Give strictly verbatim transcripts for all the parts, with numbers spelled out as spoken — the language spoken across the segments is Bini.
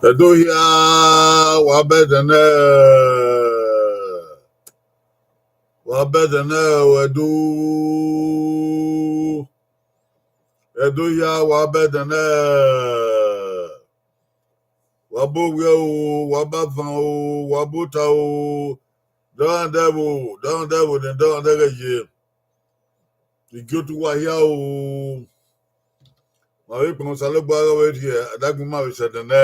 Ẹdo hia, wa bẹdẹ nẹ, wa bẹdẹ nẹ, Ẹdo, Ẹdo hia, wa bẹdẹ nẹ, wa ba owiẹ o, wa ba van o, wa ba ota o, dọmwadẹ vbo, dọmwadẹ vbo ne dọmwadẹ ghẹ ye. Igiọtu wa hia o, ma vbe kpọnmwẹ Osanobua ghe ọ vbe rhie adagbọn ima vbe sẹ ẹdẹ nẹ.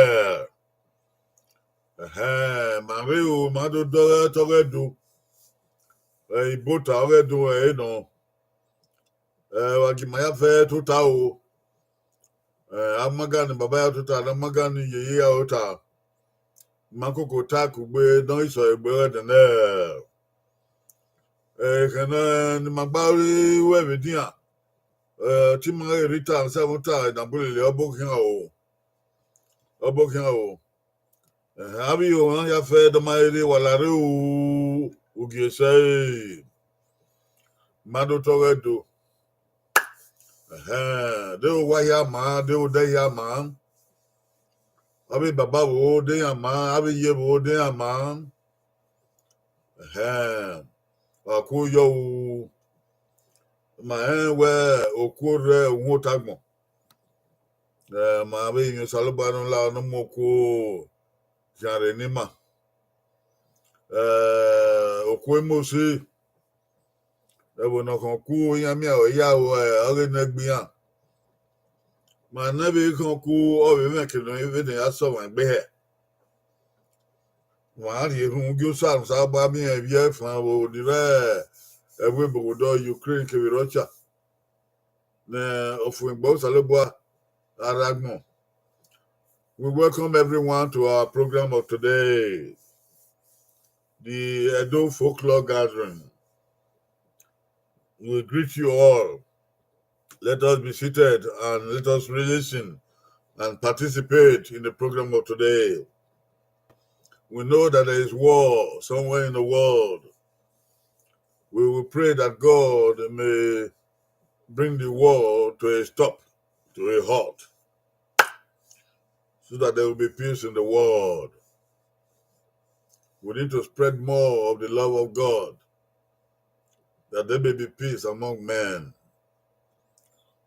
Ẹhẹn, ma vbe ru, ma do dọghẹ tọghẹ do. Ẹ, Ibota ọghẹ do ẹre nọ. Ẹ, wa gie ima ya fẹ tota o. Ẹ, amaga ni baba ya tota, ne amaga ni yeye ya tota. Ma koko ta kugbe, ne ọ i sẹ egbe ẹghẹ ẹdẹ nẹ. Ẹ, ekhẹn ne, ne ima gba ru ẹvbo edian. Ẹ, te ima ghe rre ita, sẹ ẹmwata, Nabulele, ọ bọ khian o. Ọ bọ khian o. Ẹhẹn, avbe ihomwa hia fẹ, dọmwadẹ rre, wa la rre o, ugie sẹ ẹre, ma do tọghẹ do. Ẹhẹn, deghẹ owa hia ma, deghẹ odẹ hia ma, avbe baba vbo, de iran ma, avbe iye vbo, de iran ma. Ẹhẹn, wa ku yọ o, ma rẹn wẹ okuo rre uhunmwu otagbọn. Ẹ, ma vbe rinmwian Osanobua ne ọ la ne ọ mu okuo khian rre ne ima. Ẹ, okuo emosi, ẹvbo ne ọ khọn ku iran miẹn ọre ya ru, ẹ, ọghe ne ẹgbẹ iran. Ma nẹ vbe khọn ku, ọ vbe mwẹ kene vbene ya sẹ ọmwa egbe hẹ. Wa rhie erhunmwu gie Osa, Osanobua miẹn ivbi ẹfan vbe ni rre ẹvbo ebogodọ Ukraine kevbe Russia. Ne ọfumwegbe Osanobua gha rre agbọn. We welcome everyone to our program of today, the Edo Folklore Gathering. We greet you all. Let us be seated and let us re-listen and participate in the program of today. We know that there is war somewhere in the world. We will pray that God may bring the war to a stop, to a halt. so that there will be peace in the world. We need to spread more of the love of God, that there may be peace among men.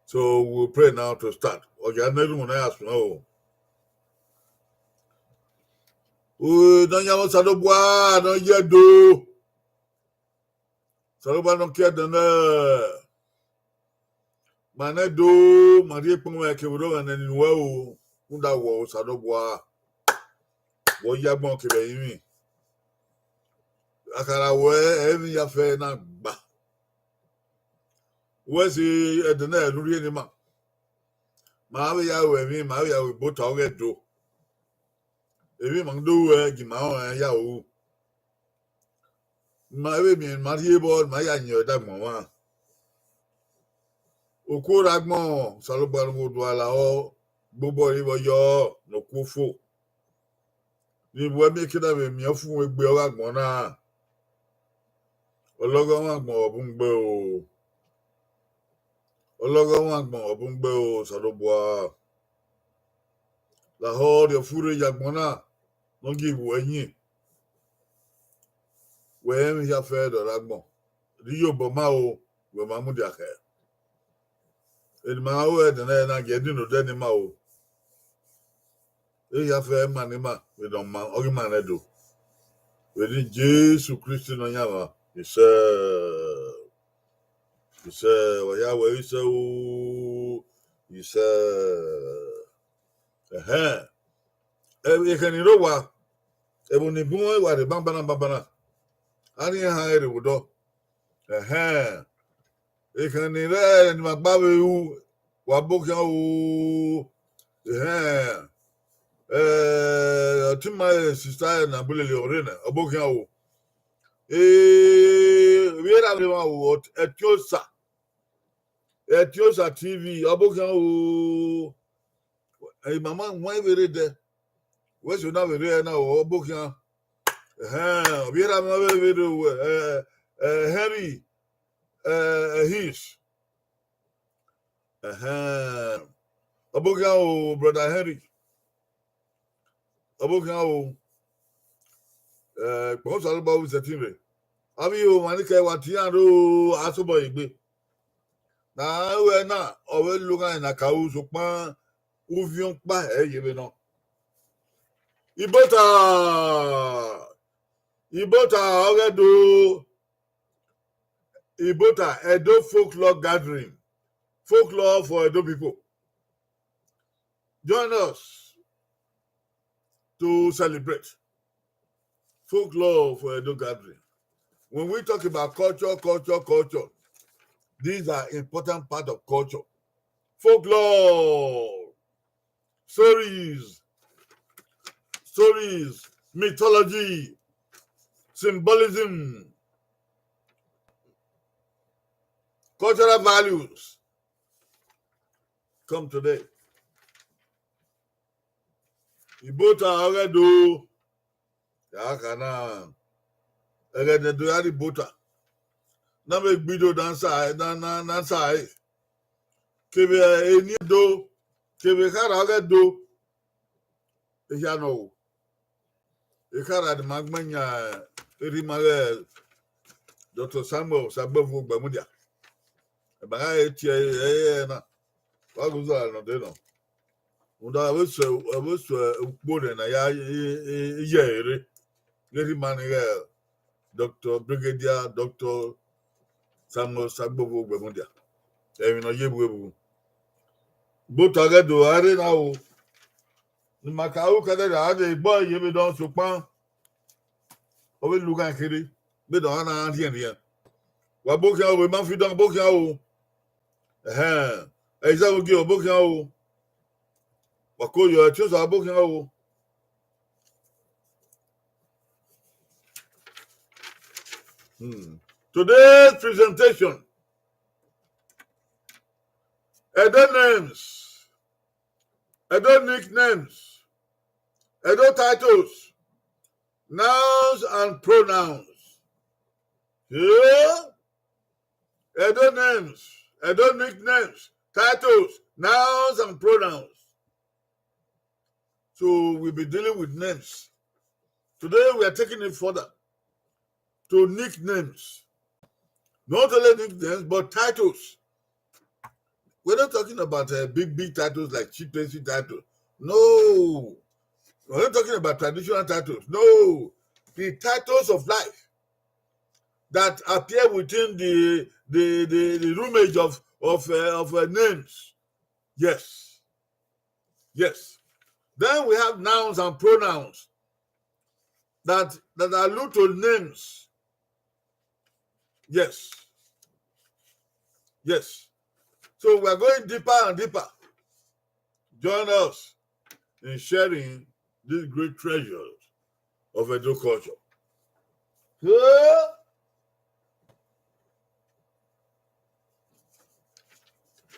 So we pray now to start. Okay, I never want to ask now. Nọyaẹnmwa Osanobua, ne ọ ye Ẹdo. Osanobua ne ọ kie Ẹdo nẹ, ma ne Ẹdo, ma rhie ekpọnmwẹ kevbe orọmwẹ ne eni nuẹ o, rhunmwuda wẹ Osanobua, wẹ ọ ya agbọn kevbe ẹrinmwi. Akhara wẹ ẹrinmwi ya fẹ na gba. Wẹ si Ẹdo nẹ ne u rhie ne ima. Ma vbe ya ru ẹmwẹ, ma vbe ya ru Ibota ọghe Ẹdo. Emwi ma do ruẹ gi ma rẹn ya ru. Ma vbe miẹn ma rhie vbọ, ma ya yin ẹdẹ agbọn mwa. Okuo rre agbọn, Osanobua ne u do a lahọ, gbe obọ ẹre vbe ọ yọ ne okuo fo. Ne I bu ẹmwẹ ke na vbe miẹn ọfumwegbe ọghe agbọn na. Ọlọghọmwa agbọn ọ bun gbe o. Ọlọghọmwa agbọn ọ bun gbe o, Osanobua. Lahọ rhie ọfurre ye agbọn na, ne ọ gie iwu ẹyin. Wẹ rẹn emwi hia fẹ dọ rre agbọn, rhie obọ ma o, wẹ ma mudia khẹ. Eni ma ru ẹdẹ nẹ na gie ẹdin odẹ ni ma o. Ehia fẹ ma ne ima vbe ne ọ ma, ọ ghi ma nẹ do. Vbe eni Jesu Kristi Nọyaẹnmwa, isẹ, isẹ, wa ya wẹ isẹ o, isẹ. Ẹhẹn. Ẹ, ekhẹn ni rre owa, ẹvbo ni bun wa rre banbanna banbanna. A rhie ehan rre vbe odọ. Ẹhẹn. Ekhẹn ni rre ne ima gba vbe ru, wa bọ khian o. Ehẹn. Eh, ọtẹn ima, eh, sister na bulele ọre nẹ, ọ bọ khian o. Eh, vbe erha vbe emwa o, Ẹtin Osa. Ẹtin Osa T V, ọ bọ khian o. Eh, mama wan vbe rre dẹ. Wẹ si na vbe rre na o, ọ bọ khian. Ẹhẹn, ọ vbe erha vbe emwa vbe rre o, eh, eh, Henry, eh, eh, His. Ẹhẹn. Ọ bọ khian o, brother Henry. Ọ bọ khian o. Eh, kpọnmwẹ Osanobua vbe sẹtin rre. Avbe ihomwa ni kẹ wa tie iran ro, a sobọ ye egbe. Na ruẹ na, ọ vbe lo ghan na ka ru, sokpan uviọn ọkpa ẹ ye vbe nọ. Ibota, Ibota ọghe Ẹdo, Ibota Edo folklore gathering, folklore for Edo people. Join us to celebrate folklore for Edo gathering. When we talk about culture, culture, culture, these are important part of culture. Folklore, stories, stories, mythology, symbolism, cultural values. Come today. Ibota ọghe Ẹdo. Ya kha na, ẹghẹ ne Ẹdo ya rre Ibota, na vbe gbe Ido na sa, na, na, na sa ẹre. Kevbe eni Ẹdo, kevbe ekhara ọghe Ẹdo, ehia nọ o. Ekhara ne ima gbẹn yan erha ima ghẹ Doctor Samuel Sagbevuogbẹ mudia. Ẹ ma gha re tie ẹre na, wa ghe uza ne ọ de nọ. Rhunmwuda ẹ vbe sẹ, ẹ vbe sẹ ukpo nẹ ne a ya ye ẹre. Erha ima ni ghẹ Doctor Brigadier Doctor Samuel Sagbevuogbẹ mudia. Emwi ne ọ ye vbe vbu. Ibota ọghe Ẹdo a rre na o. Ne ima ka ru kẹdẹ ra, a dẹ egbe ọre ye vbe dọ, sokpan ọ vbe lu ghan kherhe, vbe dọ gha na rhiẹnrhiẹn. Wa bọ khian o, vbe ma fi dọ bọ khian o. Ẹhẹn, Ẹizẹvbe Ogie, ọ bọ khian o. Wa ko yọ, Ẹtin Osa, ọ bọ khian o. Hmm. Today's presentation, Edo names, Edo nicknames, Edo titles, nouns and pronouns. Yeah? Edo names, Edo nicknames, titles, nouns and pronouns. So we'll be dealing with names. Today we are taking it further to nicknames. Not only nicknames, but titles. We're not talking about uh, big, big titles like chieftaincy titles. No. We're not talking about traditional titles. No. The titles of life that appear within the the the, the rumage of of uh, of uh, names. Yes. Yes. Then we have nouns and pronouns that that allude to names. Yes. Yes. So we are going deeper and deeper. Join us in sharing these great treasures of Edo culture.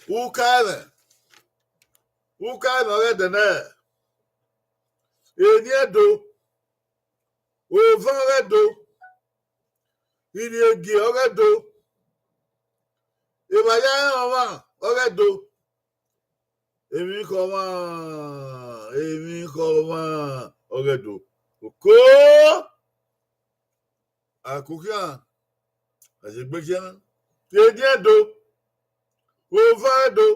Uka ẹmwẹ, uka ẹmwẹ ọghe ẹdẹ nẹ, eni Ẹdo, ovan ọghe Ẹdo, irhiege ọghe Ẹdo, evbaya ẹrọnmwa ọghe Ẹdo, emwi khọmwa, emwi khọmwa ọghe Ẹdo. Oko, akokhian, a ye egbe khian, eni Ẹdo, ovan Ẹdo,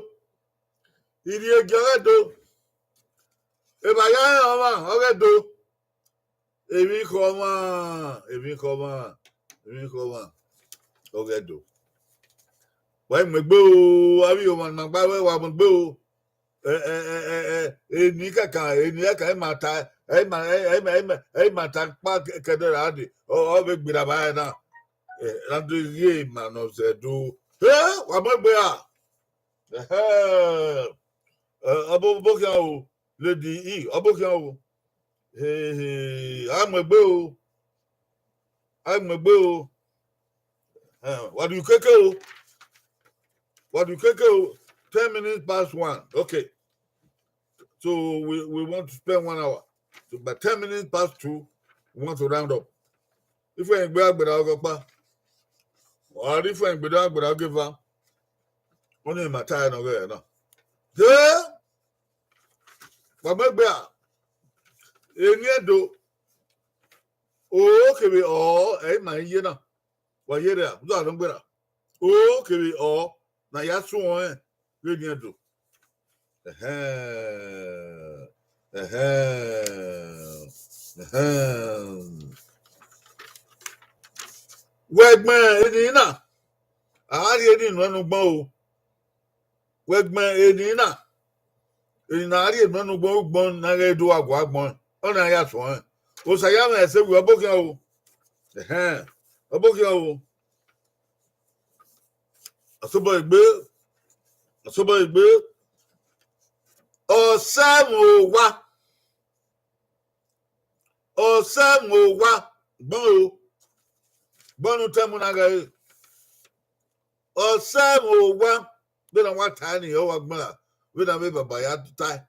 irhiege ọghe Ẹdo, evbaya ẹrọnmwa ọghe Ẹdo, emwi khọmwa, emwi khọmwa, emwi khọmwa ọghe Ẹdo. Wa mu egbe o, avbe ọmwa ne ima gba wẹ wa mu egbe o. Eni kẹkan, eni ẹkan, ẹ ma ta, ẹ ma, ẹ ma, ẹ ma, ẹ ma ta kpa kẹdẹ ra dee, ọ vbe gberra vbe ẹ na. Ra do ghe ima ne ọ zẹ do. Wa mu egbe ra? Ẹhẹ, ọ bọ khian o, Lady E, ọ bọ khian o. A mu egbe o, a mu egbe o. Wa do keke o, wa do keke o. Ten minutes past one. Okay. So we, we want to spend one hour. So by ten minutes past two, we want to round up. Ifuẹn egbe agbera ọghe ọkpa. Ọ ri ifuẹn egbe agbera ọghe eva. Ọni ma ta ẹre nọ ghẹ na. De, wa mu egbe a. Eni Ẹdo, o kevbe ọ, ẹ i ma ye na. Wa ye rria, u do gha nọ gberra. O kevbe ọ, ne a ya suẹn ọnrẹn vbe eni Ẹdo. Ẹhẹn, ẹhẹn, ẹhẹn. Wẹ gbẹn eni na, a rhie eni nuẹn ne ugbọn o. Wẹ gbẹn eni na, eni ne a rhie nuẹn ne ugbọn, ugbọn ne a ghẹ do wa gua agbọn, ọnii a ya suẹn. Osa ya mwẹ ẹse wẹ ọ bọ khian o. Ẹhẹn, ọ bọ khian o. Asobọ egbe, asobọ egbe. Ọsẹ mwẹ owa, ọsẹ mwẹ owa, gbọn o, gbọn ne u tẹ mu na ghẹ re. Ọsẹ mwẹ owa, vbene a wa ta ẹre nii, ọ wa gbẹn ra, vbene a vbe baba ya ta ẹre.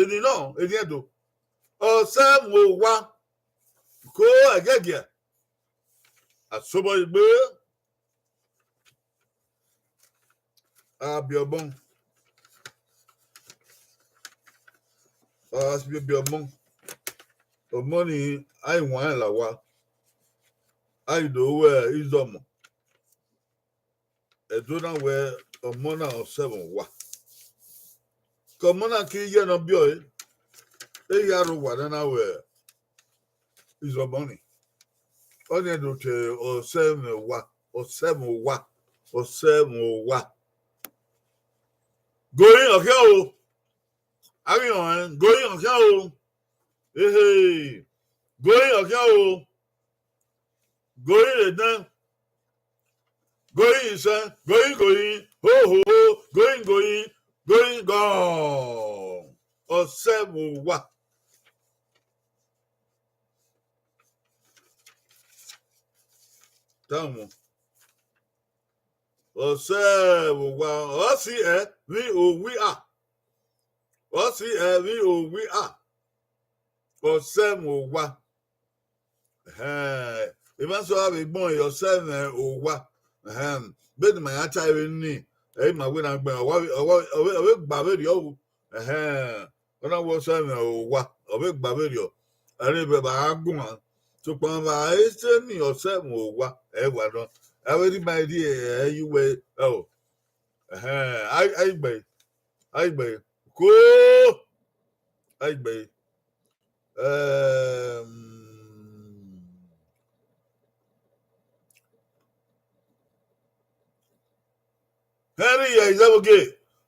Eni nọ, eni Ẹdo. Ọsẹ mwẹ owa, ko ẹgiẹgiẹ. Asobọ egbe. A biẹ ọmọ. A biẹ ọmọ. Ọmọ ni, a i wan la owa. A i do ru ẹre izọmọ. Ẹdo na wẹ ọmọ na ọsẹ mwẹ owa. Ke ọmọ na ke iye ne ọ biẹ ọre, e ya rre owa ne a na wẹ izọmọ ni. Ọnii do te ọsẹ mwẹ owa, ọsẹ mwẹ owa, ọsẹ mwẹ owa. Gori ọ khian o. A ghi họn ẹn, gori ọ khian o. Ehe, gori ọ khian o. Gori rre dẹn. Gori isẹn, gori gori, ho ho ho, gori gori, gori gọn. Ọsẹ mwẹ owa. Tamo. Ọsẹ mwẹ owa, ọ si ẹ vbe owi a. Ọ si ẹ vbe owi a. Ọsẹ mwẹ owa. Ẹhẹn, emwa sẹ ọre vbe gbẹn ọsẹ mwẹ owa. Ẹhẹn, vbene ima ya ta ẹre nii, ẹ i ma wẹ ne a gbẹn, ọ vbe gba vberriọ ru. Ẹhẹn, ọ na wẹ ọsẹ mwẹ owa, ọ vbe gba vberriọ, ẹre vbe ba gha guan. Sokpan vbe a i sẹ ni ọsẹ mwẹ owa, ẹ wa nọ. Avbe erha ima rhie ẹ i ye uwẹ, ẹo. Ẹhẹn, a, a i gbe, a i gbe, ko, a i gbe. Ẹm, Henry ye Izẹbogie,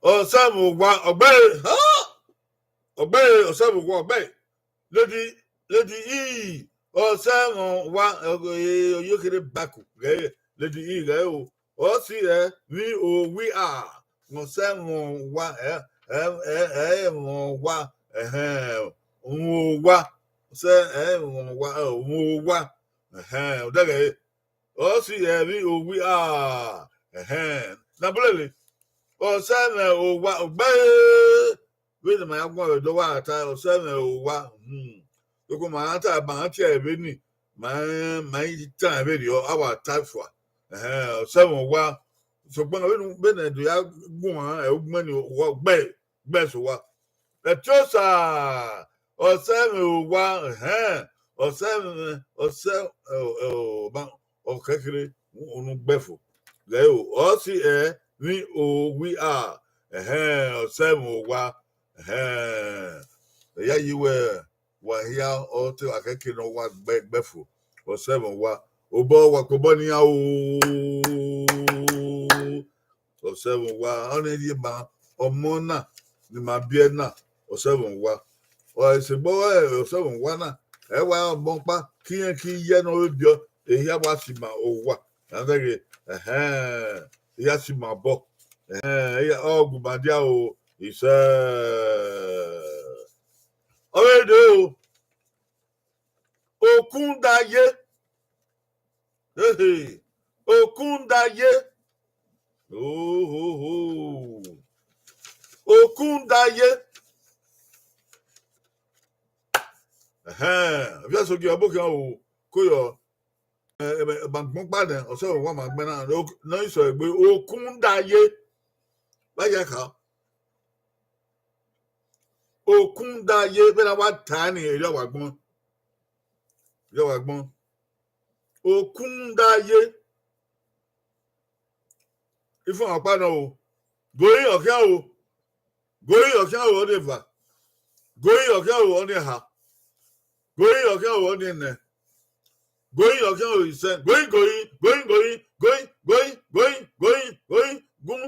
ọsẹ mwẹ owa, ọgbẹe, ha! Ọgbẹe, ọsẹ mwẹ owa, ọgbẹe. Lady, Lady E, ọsẹ mwẹ owa, ọ, ọ, ọ, ọ, ye kherhe baku, ghẹ, Lady E, ghẹ o. Ọ si ẹ, vbe owi a, ọsẹ mwẹ owa, ẹ, ẹ, ẹ, ẹ, mwẹ owa, ẹhẹn, mwẹ owa, ọsẹ, ẹ, mwẹ owa, ẹ, mwẹ owa, ẹhẹn, odẹghẹ, ọ si ẹ vbe owi a, ẹhẹn, na bulele, ọsẹ mwẹ owa, ọgbẹe, vbene ma ya guan vbe Ẹdo, wa ta ọsẹ mwẹ owa, hmm, sokpan ma ta, ma tie ẹre vbeni, ma, ma i ta vberriọ, a wa ta fua, ẹhẹn, ọsẹ mwẹ owa, sokpan vbene, vbene Ẹdo ya guan, ẹ, ugbẹn ni owa, ọgbẹe, ọgbẹe sẹ owa. Ẹtiosa, ọsẹ mwẹ owa, ẹhẹn, ọsẹ mwẹ, ọsẹ, ẹ, ẹ, ọba, ọ kẹkẹre, unu gbe fo. Ghẹ o, ọ si ẹ, vbe owi a, ẹhẹn, ọsẹ mwẹ owa, ẹhẹn. Ẹ ya yi wẹ, wa hia, ọ te wa kẹkẹre ne ọ wa gbe, gbe fo, ọsẹ mwẹ owa. Obọ wa kpe obọ ne iran o. Ọsẹ mwẹ owa, ọnii rhie ma ọmọ na ne ima biẹ na, ọsẹ mwẹ owa. Ọ sẹ egbe ọsẹ mwẹ owa na, ẹ wa ọmọ ọkpa, ke irẹn ke iye ne ọ vbe biẹ, ehia wa si ma owa. Ẹhẹn, ehia si ma obọ. Ẹhẹn, ehia, ọ gu ma dia o, isẹ. Ọ vbe dee o. Okun da ye. Ehe. Okun da ye. Ohoho. Okun da ye. Ẹhẹn, ovbi Ẹsogie, ọ bọ khian o, ko yọ. Ẹ, ẹ, ẹ, ma gbọn kpa nẹ, ọsẹ mwẹ owa ma gbẹn na, ne ọ sẹ egbe, okun da ye. Vbe a ya kha. Okun da ye, vbene a wa ta ni, erriọ wa gbọn. Erriọ wa gbọn. Okun da ye. Ifọnmwa ọkpa nọ o. Gori ọ khian o. Gori ọ khian o, ọnii eva. Gori ọ khian o, ọnii eha. Gori ọ khian o, ọnii ẹnẹ. Gori ọ khian o, isẹ. Gori, gori, gori, gori, gori, gori, gori, gori, gori, gun.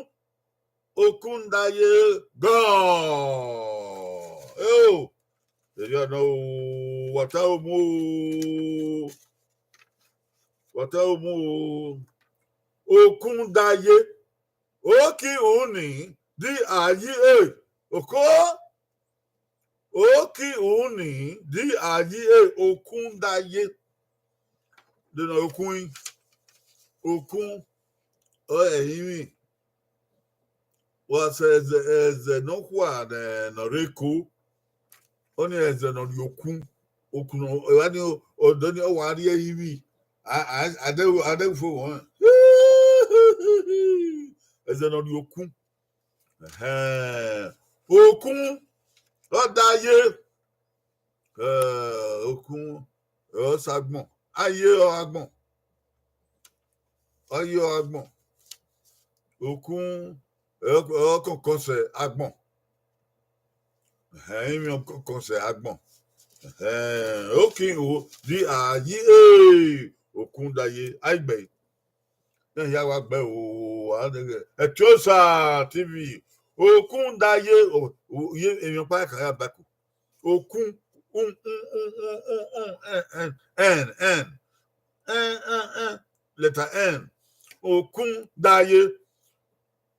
Okun da ye gọ. Eo. Erriọ nọ o, wa ta omu o. Wa ta omu o. Okun da ye. Oki uni di a yi e. Oko. Oki uni di a yi e, okun da ye. De nọ okun i. Okun, ọ ẹrinmwi. Wa sẹ ẹzẹ, ẹzẹ nọkhua ne, ne ọ rre Eko. Ọnii ẹzẹ ne ọ rrie okun. Okun nọ, evba ni, ọdọ ni, ọ wa rrie ẹrinmwi. A, a, a de, a de fo wọn. Ẹzẹ ne ọ rrie okun. Ẹhẹn. Okun, ọ da ye. Eh, okun, ọ sa agbọn. A ye ọ agbọn. Ọ ye ọ agbọn. Okun, ọ, ọ kọnkọn sẹ agbọn. Ẹhẹn, emwi ọ kọnkọn sẹ agbọn. Ẹhẹn, okin o, di a yi, eh, okun da ye, a i gbe. Iran hia wa gbe o, a deghẹ Ẹtiosa T V, okun da ye, o, o, ye emwi ọkpa ka ya baku. Okun, un, un, un, un, un, un, ẹn, ẹn, ẹn, ẹn, ẹn, ẹn, ẹn, letter N. Okun da ye.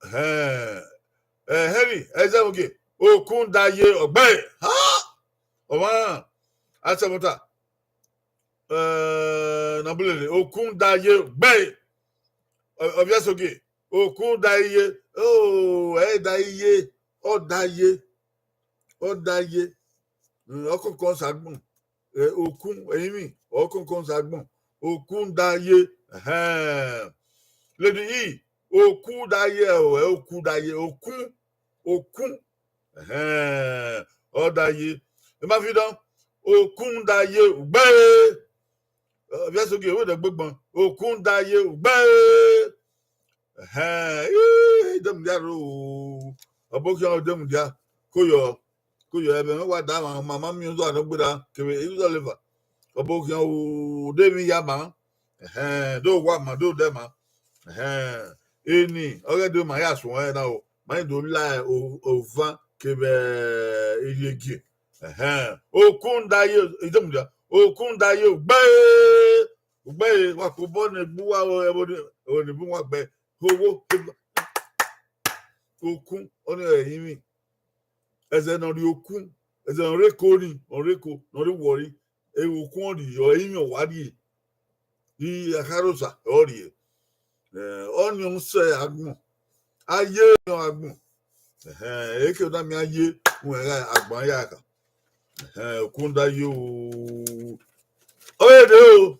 Ẹhẹn. Ẹ, Henry, Ẹzẹmugie, okun da ye ọgbẹe. Ha! Ọmwa, asẹmọta. Eh, na bulele, okun da ye gbe. Ọ, Ọviẹsogie, okun da ye. Oh, ẹ da ye, ọ da ye, ọ da ye. Mm, ọ kọnkọn sẹ agbọn. Eh, okun, ẹrinmwi, ọ kọnkọn sẹ agbọn. Okun da ye. Ẹhẹn. Lady E, okun da ye, ẹ, okun da ye, okun, okun. Ẹhẹn, ọ da ye. Emafidọn, okun da ye ugbẹe. Ovbi Ẹsogie, wẹ dẹ gbegban, okun da ye ugbẹe. Ẹhẹn, ii, Demudia ro, ọbokhian Demudia, koyọ, koyọ, ẹmwẹ mwẹ wa da mwa, ma ma miẹn uzọ ne ọ gberra, kevbe uzọ leva. Ọbokhian u de emwi ya ma, ẹhẹn, do wa ma, do dẹ ma. Ẹhẹn, eni, ọghe do ma ya suẹn na o, ma i do la o-, ovan kevbe iriege. Ẹhẹn, okun da ye, Demudia, okun da ye ugbẹe, ugbẹe, wa kobọ ne egbe uwa, ẹvbo ni, ẹvbo ni bu uwa gbe, owo, okun, ọnii ọre ẹrinmwi. Ẹzẹ ne ọ rhie okun, ẹzẹ ne ọ rre eko ni, ọ rre eko, ne ọ rre uwọri, okun ọ rhie, ọ ẹrinmwi ọ wa rhie. I akharosa ọ rhie. Eh, ọnii ọ sẹ agbọn. A ye emwi agbọn. Ẹhẹn, eke na miẹn a ye, uwẹ gha agbọn ya ka. Ẹhẹn, okun da ye o. Ọ vbe de o.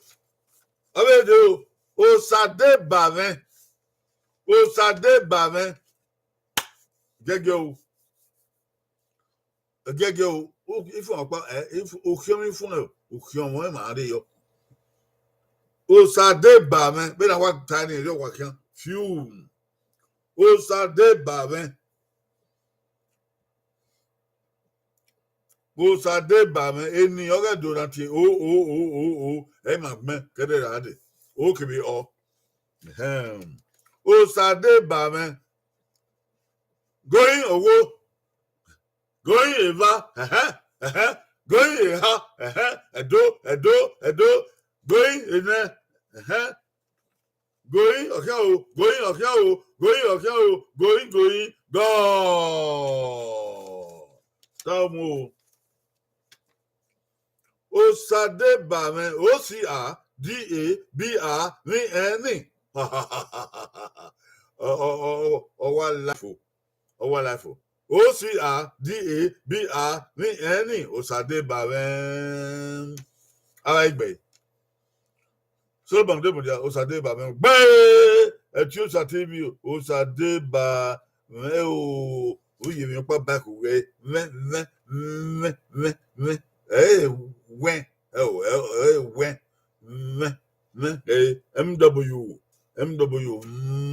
Ọ vbe de o. Osa de ba mwẹ. Osa de ba mwẹ. Gẹgẹ o. Gẹgẹ o, u-, ifun ọkpa, eh, ifu-, ukhiọnmwi ifun rẹ, ukhiọnmwi ma rre yọ. Osa de ba mwẹ, vbene a wa ta ẹre rre ọwa khian, fiu. Osa de ba mwẹ. Osa de ba mwẹ, eni ọghe do na tie o, o, o, o, o, ẹ ma gbẹn, kẹdẹ ra dee. O kevbe ọ. Ẹhẹn. Osa de ba mwẹ. Going owo. Going eva, ẹhẹn, ẹhẹn. Going eha, ẹhẹn, ẹdo, ẹdo, ẹdo. Going enẹ, ẹhẹn. Going ọkhian o, going ọkhian o, going ọkhian o, going, going, gọ. Tamo. Osa de ba mwẹ, O C A D A B A vbe ẹn ni. Ọ, ọ, ọ, ọ, ọ wa life o. Ọ wa life o. O C A D A B A vbe ẹn ni, Osa de ba mwẹ. Ara igbe. Solomon de mudia, Osa de ba mwẹ. Gbe! Ẹti Osa T V o, Osa de ba mwẹ o. U ye emwi ọkpa back wẹ, mwẹ, mwẹ, mwẹ, mwẹ, mwẹ. Ẹ, wẹ, ẹ, o, ẹ, ẹ, wẹ, mwẹ, mwẹ, ẹ, M W, M W,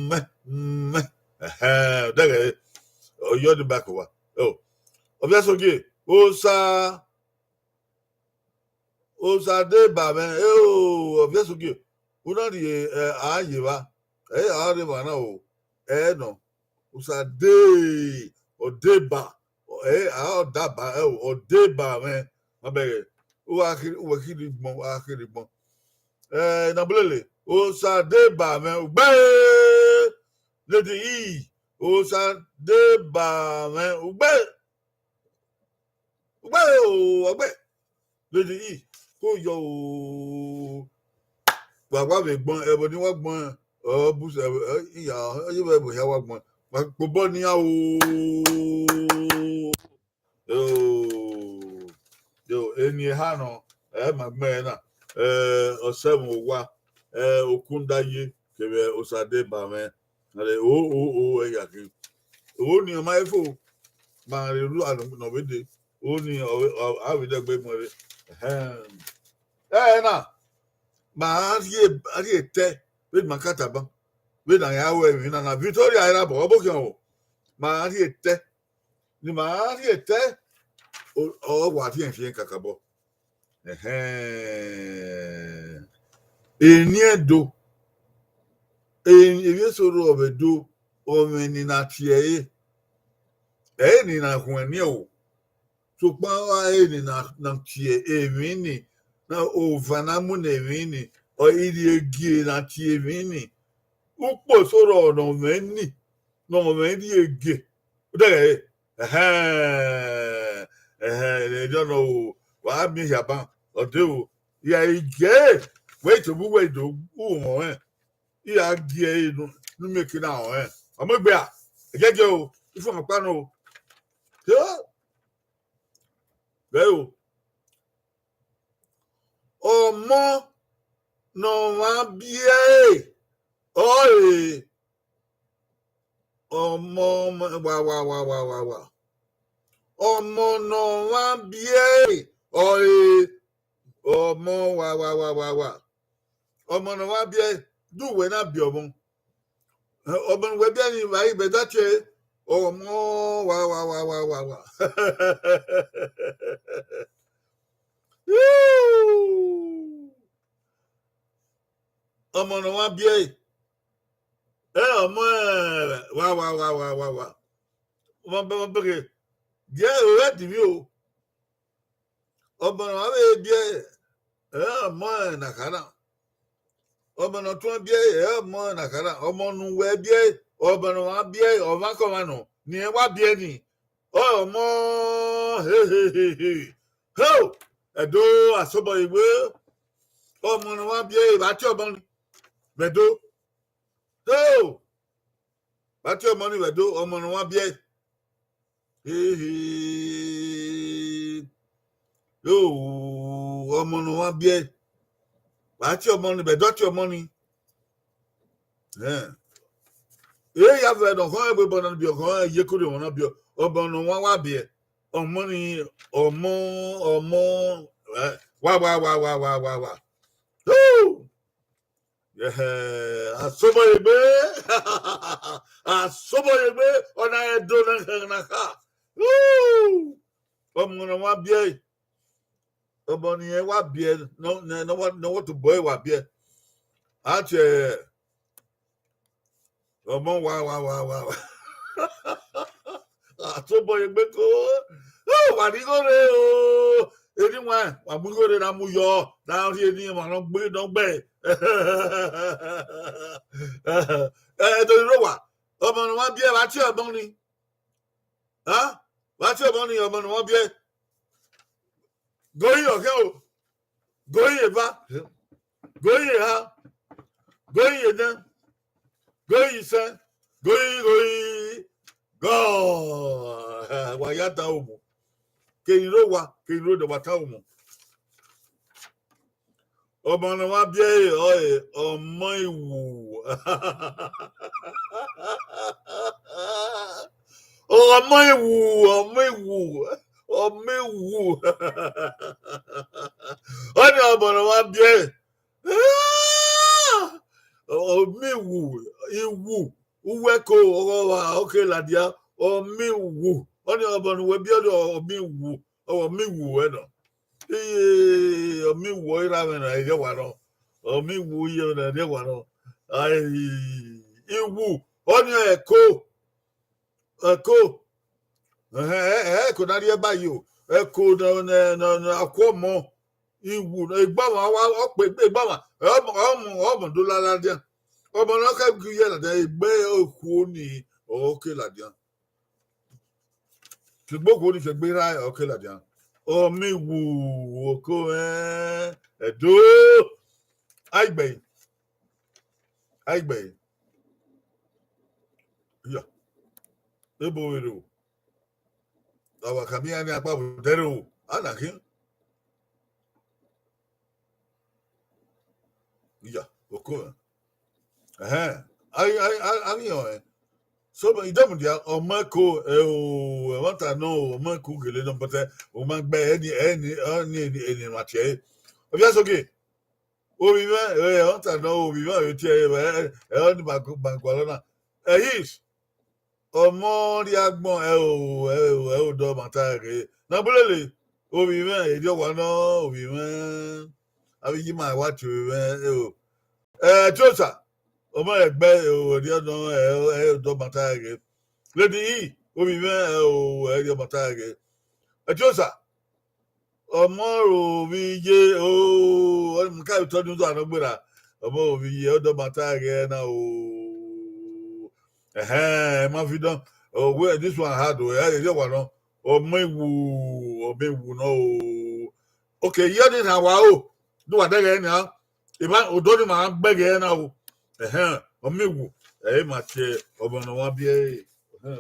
mwẹ, mwẹ. Ẹhẹn, dẹghẹ, ọ yọ the back wa. Ẹ, o, Ovbi Ẹsogie, Osa, Osa de ba mwẹ, ẹ, o, Ovbi Ẹsogie, u na rhie, ẹ, a ye evba, ẹ, a rre evba na o, ẹ nọ. Osa de, ọ de ba, ẹ, a ọ da ba, ẹ, ọ de ba mwẹ. Ma bẹghe, u gha khin, u wẹ khin rhie gbọn, u gha khin rhie gbọn. Ẹ, na bulele, Osa de ba mwẹ, ugbe, lady E, Osa de ba mwẹ, ugbe. Ugbe o, ọgbe. Lady E, ko yọ o. Wa wa vbe gbọn, ẹvbo ni wa gbọn, ọ bu, ẹ, ẹ, iya, ọ ye vbe ẹvbo hia wa gbọn. Wa kpobọ nian o. Yo, yo, eni eha nọ, ẹ ma gbẹn na, ẹ, ọsẹvun owa, ẹ, okun da ye, kevbe Osa de ba mwẹ. Ẹre, o, o, o, ẹ ya khin. O ni ọ ma fo, ma rhe ru a nọ vbe dee. O ni ọ, ọ, a vbe dẹgbe mu ẹre. Ẹhẹn. Ẹ na, ma rhie, rhie tẹ, vbe ma ka tama. Vbe na ya ru emwi na na, Victoria era bọ, ọ bọ khian o. Ma rhie tẹ. Ne ima rhie tẹ, ọ, ọ wa rhie fiẹn kakabọ. Ẹhẹn. Eni Ẹdo, e-, emwi eso rrọọ vbe Ẹdo, ọ mwẹ eni na tie ẹre. Ẹ i re eni na khuẹn eni o. Sokpan ọ ra re eni na, na tie emwi ni, na ova na mu ne emwi ni, ọ i rhie gie na tie emwi ni. Ukpo eso rrọọ ne ọ mwẹ ni, ne ọ mwẹ rhie gie. Odẹghẹ, ẹhẹn, ẹhẹn, erriọ nọ o, wa miẹn hia ban, ọ de o, ya i gie, wẹ i tobọ uwẹ i do ru mwẹ ọnrẹn, I ra gie ẹre ne, ne u miẹn eke na rẹn. Ọ mu egbe a, ẹgiẹgiẹ o, ifọnmwẹ ọkpa nọ o. Yo, vẹ o. Ọmọ ne ọmwa biẹ ẹre, ọre ọmọ, wa, wa, wa, wa, wa, wa. Ọmọ ne ọmwa biẹ ẹre ọre ọmọ wa wa wa wa wa. Ọmọ ne ọmwa biẹ ẹre, de uwẹ na biẹ ọmọ? Ọmọ ne uwẹ biẹ ni vbe a i vbe da tie ẹre, ọmọ wa wa wa wa wa wa. Ọmọ ne ọmwa biẹ ẹre, ẹ ọmọ wa wa wa wa wa wa. Ọmọ bẹghe, gie ẹre divbi o. Ọmọ ne ọmwa vbe biẹ ẹre, ẹ ọmọ na kha na. Ọmọ ne ọ tuẹn biẹ ẹre, ẹ ọmọ na kha na. Ọmọ ne uwẹ biẹ ẹre, ọmọ ne ọmwa biẹ ẹre, ọmwa kọmwa nọ ne irẹn wa biẹ ni, ọ ọmọ hehehehe. Ho! Ẹdo, asobọ egbe. Ọmọ ne ọmwa biẹ ẹre, vbe a tie ọmọ ni vbe Ẹdo? Ho! Vbe a tie ọmọ ni vbe Ẹdo, ọmọ ne ọmwa biẹ ẹre? Hehe. Yo, ọmọ ne ọmwa biẹ ẹre, vbe a tie ọmọ ni vbe Ẹdo, a tie ọmọ ni? Ẹn. E ya vẹ ne ọkhọn ẹvbo ebọ na biẹ, ọkhọn iyeke orhiọn na biẹ, ọmọ ne ọmwa wa biẹ, ọmọ ni, ọmọ, ọmọ, eh, wa wa wa wa wa wa wa. Yoo! Ẹhẹ, asobọ egbe, asobọ egbe, ọna Ẹdo na kha na kha. Yoo! Ọmọ ne ọmwa biẹ ẹre, ọmọ ne irẹn wa biẹ, ne ọ, ne ọ wa, ne ọ wa tobọ ẹre wa biẹ, a tie ọmọ wa wa wa wa wa. Asobọ egbe ko, wa ni igho rre o. Eni wan, wa mu igho rre na mu yọ, na rhie eni emwa ne ọ gbe, ne ọ gbe. Ẹ, Ẹdo ni rre owa, ọmọ ne ọmwa biẹ ẹre, vbe a tie ọmọ ni? A? Vbe a tie ọmọ ni, ọmọ ne ọmwa biẹ ẹre? Goi ọghe o, goi eva, goi eha, goi enẹ, goi isẹn, goi goi gọ. Wa ya da umu. Kevbe rre owa, kevbe rre odẹ, wa ta umu. Ọmọ ne ọmwa biẹ ẹre ọre ọmọ iwu. Ọmọ iwu, ọmọ iwu, ọmọ iwu. Ọni ọmọ ne ọmwa biẹ ẹre. Ọmọ iwu, iwu, uwu ẹko, ọghe ọmwa ọ ke ladian, ọmọ iwu. Ọni ọmọ ne uwẹ biẹ ọre ọmọ iwu, ọmọ iwu wẹ nọ. Iye, ọmọ iwu ọre I ra mwẹ na, erriọ wa nọ. Ọmọ iwu iye na, erriọ wa nọ. Ai, iwu, ọni ẹko, ẹko. Ẹhẹn, ẹ, ẹ, ẹko na rhie ba yi o. Ẹko na, na, na, na khuọmọ. Iwu, egbe ọmwa wa, ọ kpe egbe ọmwa. Ọmọ, ọmọ, ọmọ do la ladian. Ọmọ ne ọ khẹ gu ye ladian, egbe okhuo ni, ọ ke ladian. Ke egbe okhuo ni, ke egbe erha, ọ ke ladian. Ọmọ iwu, oko mwẹ, Ẹdo. Aigbẹe. Aigbẹe. Ya. Ebo vbe rre o. A wa khama iran ni akpa vbe odẹ rre o. A na khin. Ya, oko mwẹ. Ẹhẹn. A, a, a, a ghi họn ẹn. So, idọmudia, ọmọ ẹko, ẹ o, ẹmwata nọ, ọmọ ẹko gele nọ, but, ẹ, ọ ma gbe ẹni, ẹni, ẹni, ẹni, ẹni ma tie ẹre. Ovbi Asogie, ovbi mwẹ, ẹ, ẹmwata nọ, ovbi mwẹ, ẹ tie ẹre, ẹ, ẹ, ẹ, ọni ma gu-, ma gualọ na. Ẹ, his, ọmọ rrie agbọn, ẹ o, ẹ o, ẹ o, dọ ma ta ẹre. Na bulele, ovbi mwẹ, erriọ wa nọ, ovbi mwẹ. Avbe iye ima wa tie ovbi mwẹ, ẹ o. Ẹ, Tiosa, ọmọ rẹ gbe, ẹ o, erriọ nọ, ẹ o, ẹ o, dọ ma ta ẹre. Lady E, ovbi mwẹ, ẹ o, erriọ ma ta ẹre. Ẹ, Tiosa, ọmọ ro vbe iye, o, ọ ka vbe tọ ni udu anọ gberra. Ọmọ ro vbe iye, ọ dọ ma ta ẹre na o. Ẹhẹn, ma fi dọn. Oh, well, this one hard o, ẹ, erriọ wa nọ. Ọmọ iwu, ọmọ iwu nọ o. Okay, iye ọni na wa o. Do wa dẹghe nian. Ima, odọ ni ma gbẹghe na o. Ẹhẹn, ọmọ iwu. Ẹ ma tie ọmọ ne ọmwa biẹ ẹre. Ẹhẹn.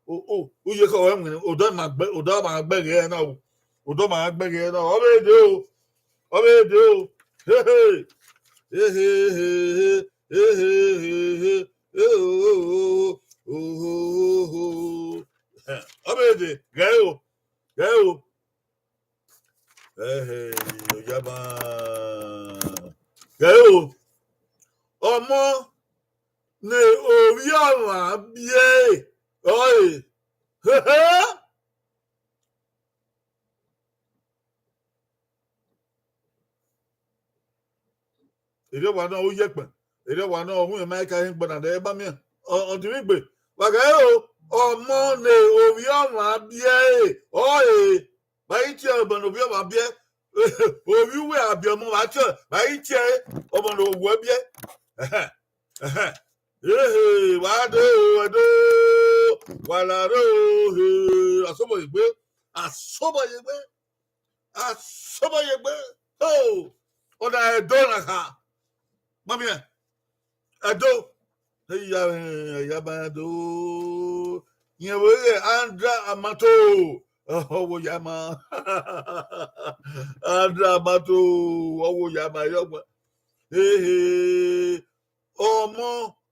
O, o, uye kọ wẹ winna, odọ ma gbe, odọ ma gbẹghe na o. Odọ ma gbẹghe na o. Ọ vbe de o. Ọ vbe de o. He, he. He, he, he, he. He, he, he, he. He, o, o, o, o, o, o. Ẹhẹn. Ọ vbe de, ghẹ o. Kẹ o. Ẹhẹ, Oyama. Kẹ o. Ọmọ ne ovbi ọmwa biẹ ọre. Erriọ wa nọ, u yekpẹn. Erriọ wa nọ, ọ hu ma ka hin gbọna dẹ, ẹ ba miẹn. Ọ, ọ dinmwi gbe. Wa ghẹ o, ọmọ ne ovbi ọmwa biẹ ẹre, ọre. Wa i tie ọmọ ne ovbi ọmwa biẹ. Ovbi uwẹ a biẹ ọmọ, wa tie, wa i tie ọmọ ne owẹ biẹ. Ẹhẹn, ẹhẹn. Ehe, wa de o, Ẹdo. Wa la re o, he. Asobọ ye egbe. Asobọ ye egbe. Asobọ ye egbe. Oh, ọna Ẹdo na kha. Ma miẹn. Ẹdo. Eya, eya ba Ẹdo. Yẹn vbe ghe Andra Amato. Ọ wo ya ma. Andra Amato. Ọ wo ya ma, yọ gba. Ehe. Ọmọ,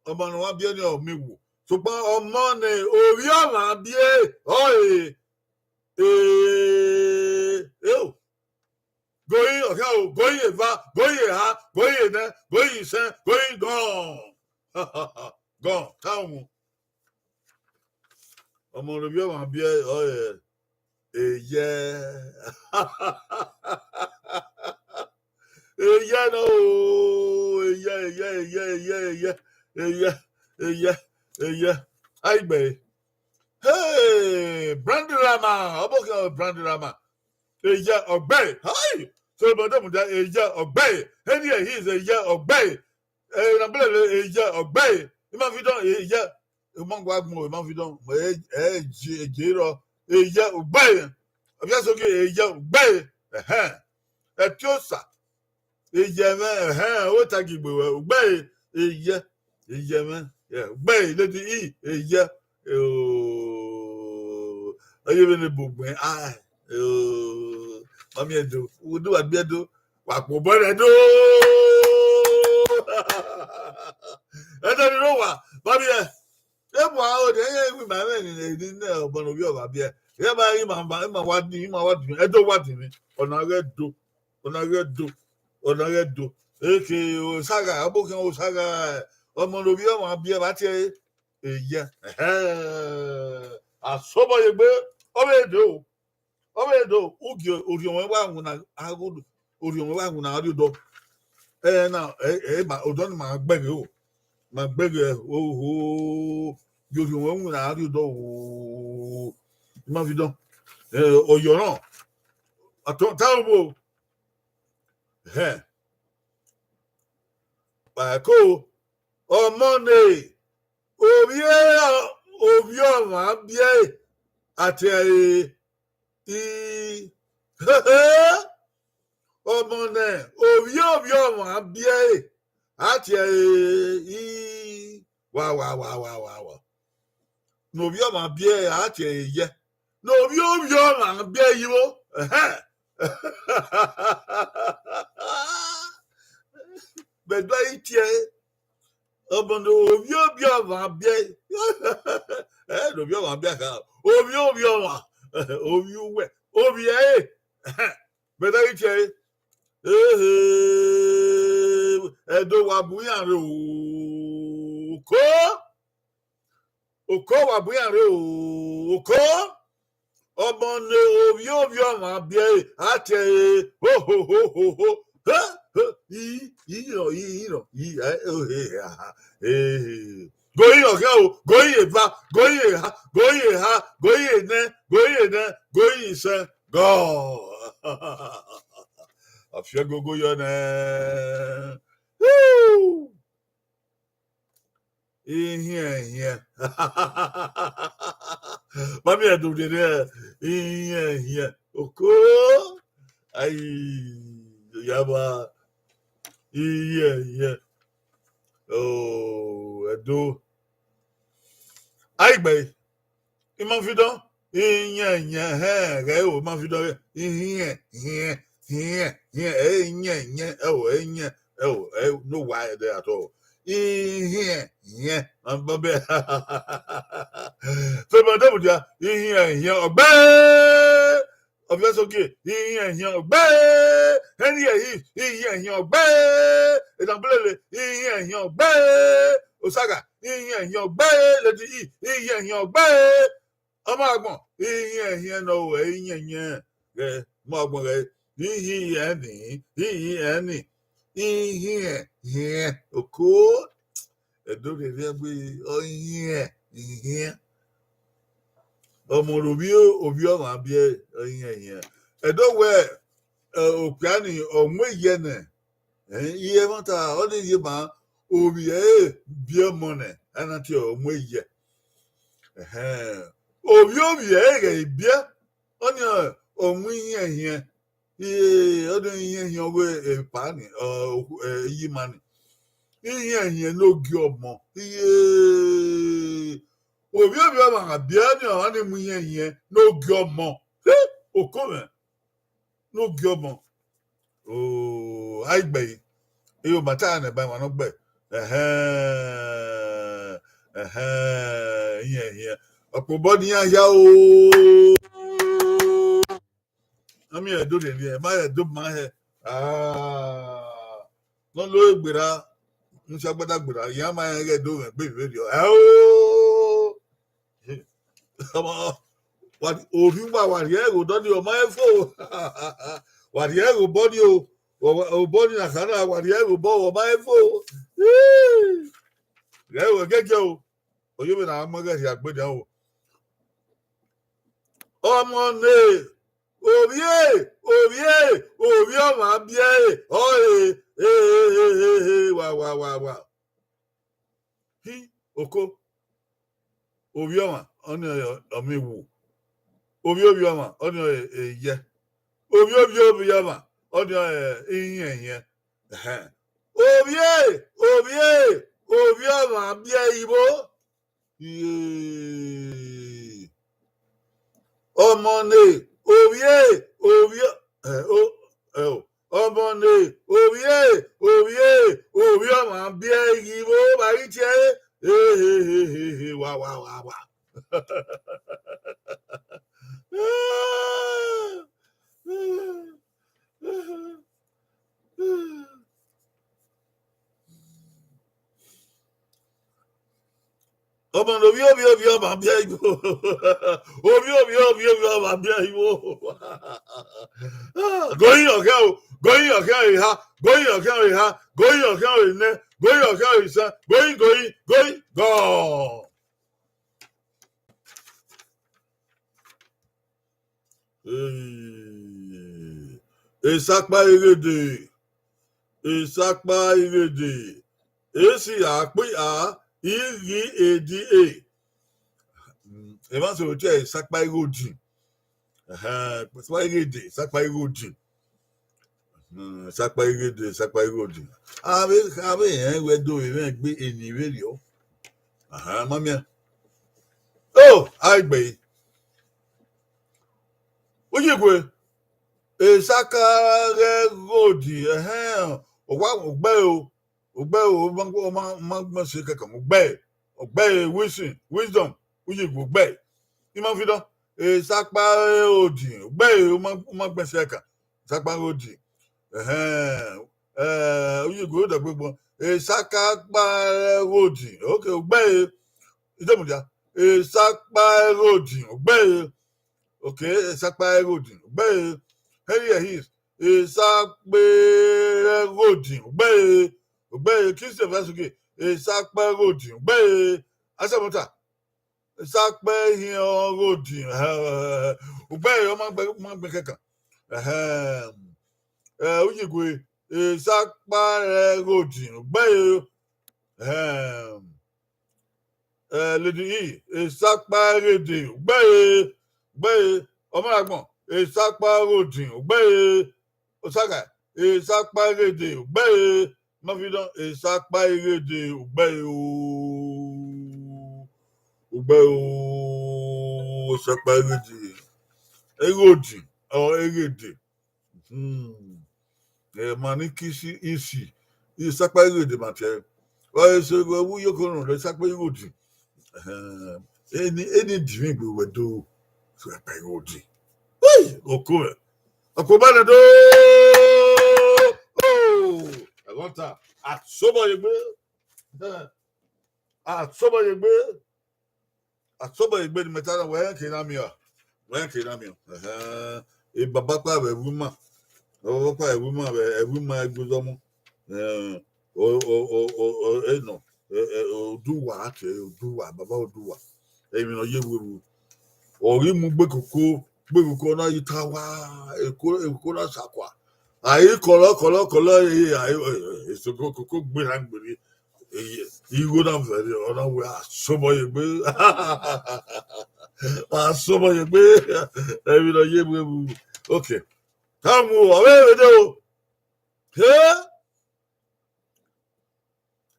ọmọ ne wa biẹ ni ọ miẹn wo. Sokpan ọmọ ne ovbi ọmwa biẹ, ọre. Eh, eh, oh. Goyin ọkhian o, goyin eva, goyin eha, goyin enẹ, goyin isẹn, goyin gọn. Gọn, ka mu. Ọmọ ne ovbi ọmwa biẹ, ọre eyẹ. Eyẹ nọ o, eyẹ, eyẹ, eyẹ, eyẹ, eyẹ, eyẹ, eyẹ, eyẹ. Aigbe. Hey, Brandy Rama, ọbokhian Brandy Rama. Eyẹ ọgbe. Hai, so bọdọ mudia eyẹ ọgbe. Any of his eyẹ ọgbe. Eh, na bele eyẹ ọgbe. Ima fi dọn eyẹ. Ima gua gbọn, ima fi dọn. Ẹ, ẹ, je, je rọ. Eyẹ ọgbe. Ọbia so ke eyẹ ọgbe. Ẹhẹn. Ẹtiosa. Eyẹ mwẹ, ẹhẹn, o ta gi gbe wẹ. Ọgbe. Eyẹ. Eyẹ mwẹ. Yeah, ọgbe, lady E. Eyẹ. Oh. Ẹyẹ vbene bu gbẹn. Ah. Oh. Mami Ẹdo. Udu wa gbe Ẹdo. Wa kpo bọ rẹ do. Ẹdẹ ni ro wa, ba biẹ. E bu aro de, e wi ma mwẹ ni, ni ne ọmọ ne ovbi ọmwa biẹ. E ma, ima, ima, ima wa din, ima wa din, Ẹdo wa din ni. Ọna ghẹ do, ọna ghẹ do, ọna ghẹ do. Eke Osaga, ọbokhian Osaga, ọmọ ne ovbi ọmwa biẹ, ba tie eyẹ. Ẹhẹn. Asobọ ye egbe, ọ vbe do. Ọ vbe do, ugie orhiọn mwẹ wa winna aghodo, orhiọn mwẹ wa winna arrie odọ. Ẹ na, ẹ, ẹ, ma, odọ ni ma gbẹghe o. Ma gbẹghe, oho, ye orhiọn mwẹ winna arrie odọ o. Ma fi dọn. Ẹ, ọyọ nọ. Atọ, ta obo. Hẹ. Wa ko, ọmọ ne, ovbi, ovbi ọmwa biẹ, a tie ẹre, I, ọmọ ne ovbi ovbi ọmwa biẹ, a tie ẹre, I, wa, wa, wa, wa, wa, wa. Ne ovbi ọmwa biẹ, a tie ẹre eyẹ. Ne ovbi ovbi ọmwa biẹ yi vbo. Ẹhẹn. Mẹ do ẹre tie ẹre. Ọmọ ne ovbi ovbi ọmwa biẹ. Ẹ, ne ovbi ọmwa biẹ kha. Ovbi ovbi ọmwa. Ovbi uwẹ. Ovbi ẹre. Mẹ do ẹre tie ẹre. Ehe. Ẹdo wa bu iran rre o. Oko. Oko wa bu iran rre o. Oko. Ọmọ ne ovbi ovbi ọmwa biẹ ẹre, a tie ẹre, ho, ho, ho, ho, ho. He, he, i, i rọ, i, i rọ, i, ẹ, o, he, he, aha, he, he. Goyin ọghian o, goyin eva, goyin eha, goyin eha, goyin enẹ, goyin enẹ, goyin isẹn, gọ. Afiẹgogo yọ nẹ. Woo! Ihiẹn, ihiẹn. Mami Ẹdo dede, ihiẹn, ihiẹn. Oko. Ai, yaba. Ihiẹn, ihiẹn. Oh, Ẹdo. Aigbe. I ma fi dọn, ihiẹn, ihiẹn, hẹn, ghẹ o, i ma fi dọn, ihiẹn, ihiẹn, ihiẹn, ihiẹn, ẹ, ihiẹn, ihiẹn, ẹ o, ẹ, ihiẹn, ẹ o, ẹ, no wa ẹdẹ at all. Ihiẹn, ihiẹn, ma bọ bẹ. So, ma dọ mudia, ihiẹn, ihiẹn, ọgbe, Ọviẹsogie, ihiẹn hiẹn ọgbe. Henry Ehi, ihiẹn hiẹn ọgbe. Edangbelele, ihiẹn hiẹn ọgbe. Osaga, ihiẹn hiẹn ọgbe. Lady E, ihiẹn hiẹn ọgbe. Ọmọ agbọn, ihiẹn hiẹn ne ọ ru ẹre, ihiẹn hiẹn ghẹ, ọmọ agbọn ghẹ, ihiẹn ni, ihiẹn ni, ihiẹn hiẹn, oko. Ẹdo rhie rhie gbe, ọ ihiẹn, ihiẹn. Ọmọ ne ovbi, ovbi ọmwa biẹ, ọ ihiẹn hiẹn. Ẹdo wẹ, eh, okpia ni, ọ mu eyẹ nẹ, eh, iye ẹmwata, ọ ni ye ma, ovbi ẹre biẹ ọmọ nẹ, a na tie ọ mu eyẹ. Ẹhẹn. Ovbi ovbi ẹre ghẹ biẹ, ọnii ọ mu ihiẹn hiẹn. Iye, ọ do ihiẹn hiẹn ọghe epa ni, ọ, eh, iye ima ni. Ihiẹn hiẹn ne ogie ọmọ. Iye, ovbi ovbi ọmwa gha biẹ ni, ọ ni mu ihiẹn hiẹn ne ogie ọmọ. He, oko mwẹ. Ne ogie ọmọ. O, a i gbe yi. Iyo, ma ta nẹ ba emwa ne ọ gbe. Ẹhẹn, ẹhẹn, ihiẹn, ihiẹn. Ọkpobọ ne iran hia o. A miẹn Ẹdo rhie rhie, ma Ẹdo ma hẹ. Ah, ne ọ lo egberra, ne u si agbada gberra, iran ma rẹn ighẹ Ẹdo mwẹ gbe vberriọ. Ẹ o. Ọmọ, wa, orhiuwa wa rhie ẹre ghe odọ ni, ọ ma he fo. Wa rhie ẹre ghe obọ ni o. Wa, wa, obọ ni na kha na, wa rhie ẹre ghe obọ, ọ ma he fo. Rhie ẹre ghe ẹgiẹgiẹ o. Oyevbe na mu ẹghẹ rhia gbe nian o. Ọmọ ne ovbi e, ovbi e, ovbi ọmwa biẹ ẹre, ọ re, e, e, e, e, e, wa, wa, wa, wa. Hi, oko. Ovbi ọmwa, ọnii ọre ọmọ iwu. Ovbi ovbi ọmwa, ọnii ọre eyẹ. Ovbi ovbi ovbi ọmwa, ọnii ọre ihiẹn hiẹn. Ẹhẹn. Ovbi e, ovbi e, ovbi ọmwa biẹ ivbo. Iye. Ọmọ ne ovbi e, ovbi ọ-, ẹ, o, ẹ, o. Ọmọ ne ovbi e, ovbi e, ovbi ọmwa biẹ ghi vbo vba ghi tie ẹre. He, he, he, he, he, wa, wa, wa, wa. Ọmọ ne ovbi ovbi ovbi ọmwa biẹ ivbo. Ovbi ovbi ovbi ovbi ọmwa biẹ ivbo. Goyin ọkhian o, goyin ọkhian eha, goyin ọkhian eha, goyin ọkhian enẹ, goyin ọkhian isan, goyin, goyin, goyin, gọ. Hey. Esakpa ighede, esakpa ighede, esi akpi a, ighi edi e. Mm, emwa sẹ otọ esakpa ighodi. Ẹhẹn, esakpa ighede, esakpa ighodi. Hmm, sakpa ighede, sakpa ighodi. Avbe, avbe rẹn wẹ do vbe mwẹ egbe eni vberriọ. Aha, ma miẹn. O, a i gbe. Uyi gue. Esaka ghẹ ghodi, ẹhẹn, ọ wa, ọ gbe o. Ọ gbe o, ọ ma, ọ ma, ọ ma gbẹn se kẹkan, ọ gbe. Ọ gbe wisdom, wisdom, uyi gue ọ gbe. I ma fi dọ. Esakpa ghẹ ghodi, ọ gbe, ọ ma, ọ ma gbẹn se kẹkan. Esakpa ghẹ ghodi. Ẹhẹn. Eh, uyi gue ọ dẹ gbegbo. Esakpa ghẹ ghodi. Okay, ọ gbe. Ide mudia. Esakpa ghẹ ghodi, ọ gbe. Okay, esakpa ghẹ ghodi, ọ gbe. Henry Ehis. Esakpa ghẹ ghodi, ọ gbe. Ọ gbe. Christian Vasuke. Esakpa ghẹ ghodi, ọ gbe. Asamọta. Esakpa ihiẹn ọ ghodi, ọ gbe, ọ ma gbẹn, ọ ma gbẹn kẹkan. Ẹhẹn. Eh, uyi gue, esakpa ghẹ ghodi, ọ gbe. Ẹhẹn. Eh, Lady E, esakpa ghede, ọ gbe, ọ gbe. Ọmọ agbọn, esakpa ghodi, ọ gbe. Osaga, esakpa ghede, ọ gbe. Ma fi dọ, esakpa ighede, ọ gbe o. Ọ gbe o, esakpa ighede. Ighodi, ọ, ighede. Hmm. Eh, ma ni kisi isi. Esakpa ighede ma tie. Wa ese gu wu yo ko no, esakpa ighodi. Eh, eni, eni divin gbe wẹ do. Esakpa ighodi. Oko mwẹ. Ọkpọgba nẹ do. Oh, ẹghẹ ọta. Asobọyegbe. Eh, Asobọyegbe. Asobọyegbe ne imẹ ta na, wẹ rẹn ke na miẹn ọa. Wẹ rẹn ke na miẹn ọa. Ẹhẹn. Ebaba ọkpa vbe ẹvbo ima. Ebaba ọkpa vbe ẹvbo ima, vbe ẹvbo ima Ẹgbuezọmọ. Eh, o, o, o, o, o, enọ, eh, eh, Oduwa, ake Oduwa, baba Oduwa. Emwi ne ọ ye vbe ru. Ọ ghi mu gbe koko, gbe koko na yi ta wa, eko, eko na sakua. A i kọlọ, kọlọ, kọlọ, eh, a i, eh, eh, eso koko gbe na gbere. Eh, igho na vẹrriọ, ọ na wẹ Asobọyegbe. Asobọyegbe. Emwi ne ọ ye vbe ru. Okay. Ka mu, ọ vbe vbe de o. He?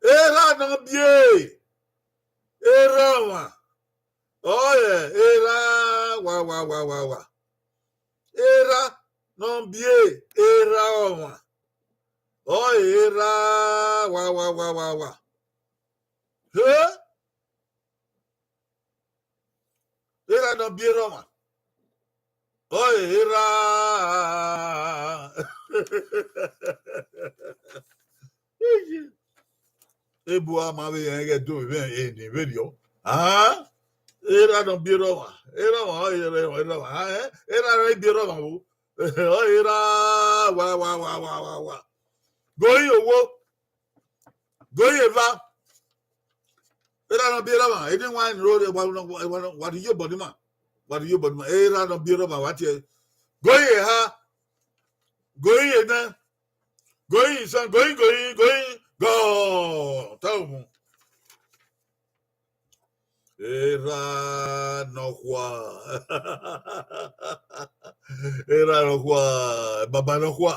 Erha ne ọ biẹ, erha ọmwa. Ọre erha wa, wa, wa, wa, wa. Erha ne ọ biẹ, erha ọmwa. Ọre erha wa, wa, wa, wa, wa. He? Erha ne ọ biẹ erha ọmwa. Ọre erha. Ebu a ma vbe rẹn ighẹ do vbe eni vberriọ. Ah, erha ne ọ biẹ erha ọmwa. Erha ọmwa, ọre erha, erha ọmwa. Ah, eh, erha ne ọ biẹ erha ọmwa vbo. Ọre erha wa, wa, wa, wa, wa, wa. Gori owo. Gori eva. Erha ne ọ biẹ erha ọmwa, eni wa ni ro re, wa, wa, wa, wa rhie obọ ni ima. Wa rhie obọ ni ima. Erha ne ọ biẹ erha ọmwa, wa tie. Gori eha. Gori enẹ. Gori isan, gori, gori, gori, gọ. Ta umu. Erha nọkhua. Erha nọkhua, baba nọkhua.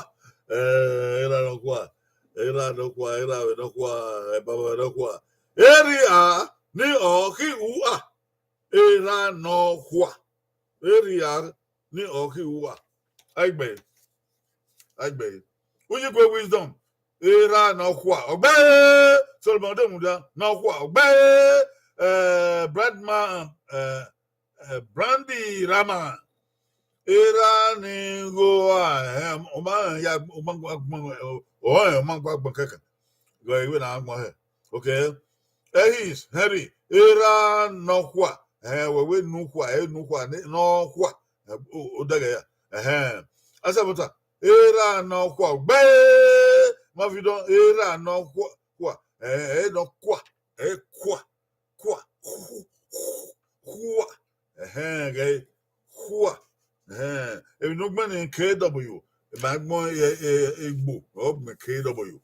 Eh, erha nọkhua. Erha nọkhua, erha vbe nọkhua, eh, baba vbe nọkhua. Erha ni ọ khi ru a. Erha nọkhua. Erha ni ọ khi ru a. Aigbe. Aigbe. Uyigue Wisdom. Erha nọkhua. Ọgbẹe. Solomon Demuda. Nọkhua. Ọgbẹe. Eh, Brandman, eh, eh, Brandy Rama. Erha ni gho a, eh, ọ ma ya, ọ ma gba agbọn, ọ, ọ ma gba agbọn kẹkan. Gọ iwe na agbọn hẹ. Okay. Ehis, Henry, erha nọkhua. Eh, wẹ wẹ nukhua, eh, nukhua, ne, nọkhua. Eh, o, o dẹgẹ ya. Ẹhẹn. Asabota, erha nọkhua. Gbe, ma fi dọn, erha nọkhua, khua. Eh, eh, nọkhua. Eh, khua. Khua. Khu-, khu-, khua. Ẹhẹn, ghẹ khua. Ẹhẹn, emwi ne ọ gbẹn ni K W, ma gbẹn e, e, egbo, ọ gbẹn K W.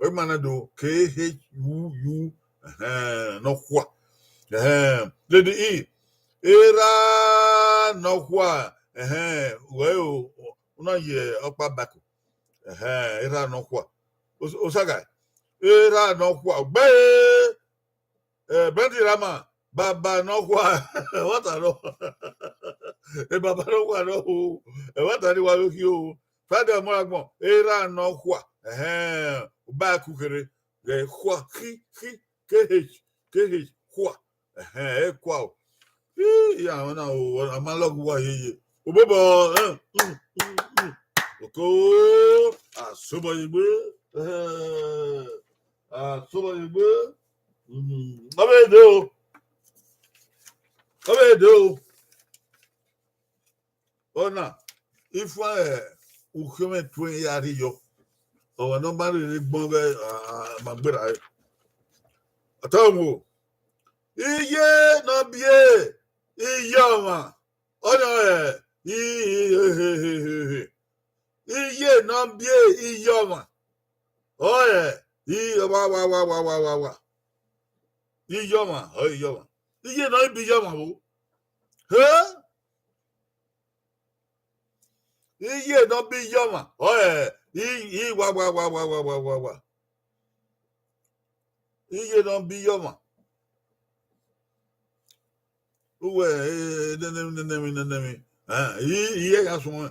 Ọ ma na do K H U U, ẹhẹn, nọkhua. Ẹhẹn, Lady E, erha nọkhua, ẹhẹn, wẹ o, u na ye ọkpa back. Ẹhẹn, erha nọkhua. Os-, Osaga, erha nọkhua. Gbe, eh, Brandy Rama, baba nọkhua. Ẹmwata nọ. Eh, baba nọkhua nọ o. Ẹmwata ni wa vbe khin o. Friday Ọmọragbọn, erha nọkhua. Ẹhẹn, u ba ku kherhe. Ghẹ khua, khi, khi, K H, K H, khua. Ẹhẹn, ẹ khua o. Ii, ya wọn na o, a ma lọghe uwa yeye. Obobọ, eh, mm, mm, mm. Oko, asobọyegbe. Eh, asobọyegbe. Mm, ọ vbe de o. Ọ vbe de o. Ọna, ifuẹn, eh, ukhiọnmwẹ tuẹn ya rhie yọ. Ọmwa ne ọ ma rherhe gbọn vbe, ah, ah, ma gberra ẹre. Ọtọmwẹ o. Iye ne ọ biẹ iye ọmwa. Ọnii ọre, i, i, he, he, he, he, he. Iye ne ọ biẹ iye ọmwa. Ọre, i, wa, wa, wa. Iye ọmwa, ọ iye ọmwa. Iye ne ọ biẹ iye ọmwa vbo? He? Iye ne ọ biẹ iye ọmwa. Ọre, i, i, wa, wa, wa. Iye ne ọ biẹ iye ọmwa. Uwẹ, eh, nene emwi, nene emwi, nene emwi. Eh, i, i, ya suẹn.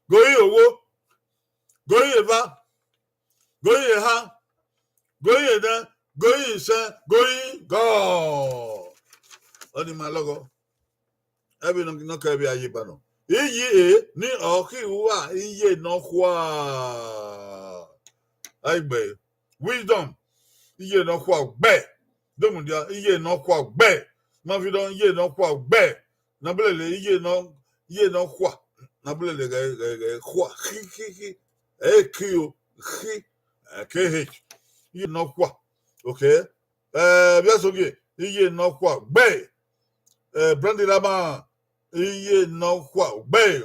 Gori owo. Gori eva. Gori eha. Gori enẹ. Gori isẹn. Gori God. Ọnii ma lọghọ. Ẹvbo nọ, nọ kẹ vbe a ye ba nọ. Iye ni ọ khin ua, iye nọkhua. Aigbe. Wisdom, iye nọkhua ugbẹe. Domudia, iye nọkhua ugbẹe. Mavidon, iye nọkhua ugbẹe. Nabulele, iye nọ, iye nọkhua. Nabulele ghẹ, ghẹ, ghẹ, khua, khi, khi, khi. Ẹ i ki o, khi, ẹ, K H. Iye nọkhua. Okay. Eh, Vbiasogie, iye nọkhua ugbẹe. Eh, Brandy Rama, iye nọkhua ugbẹe.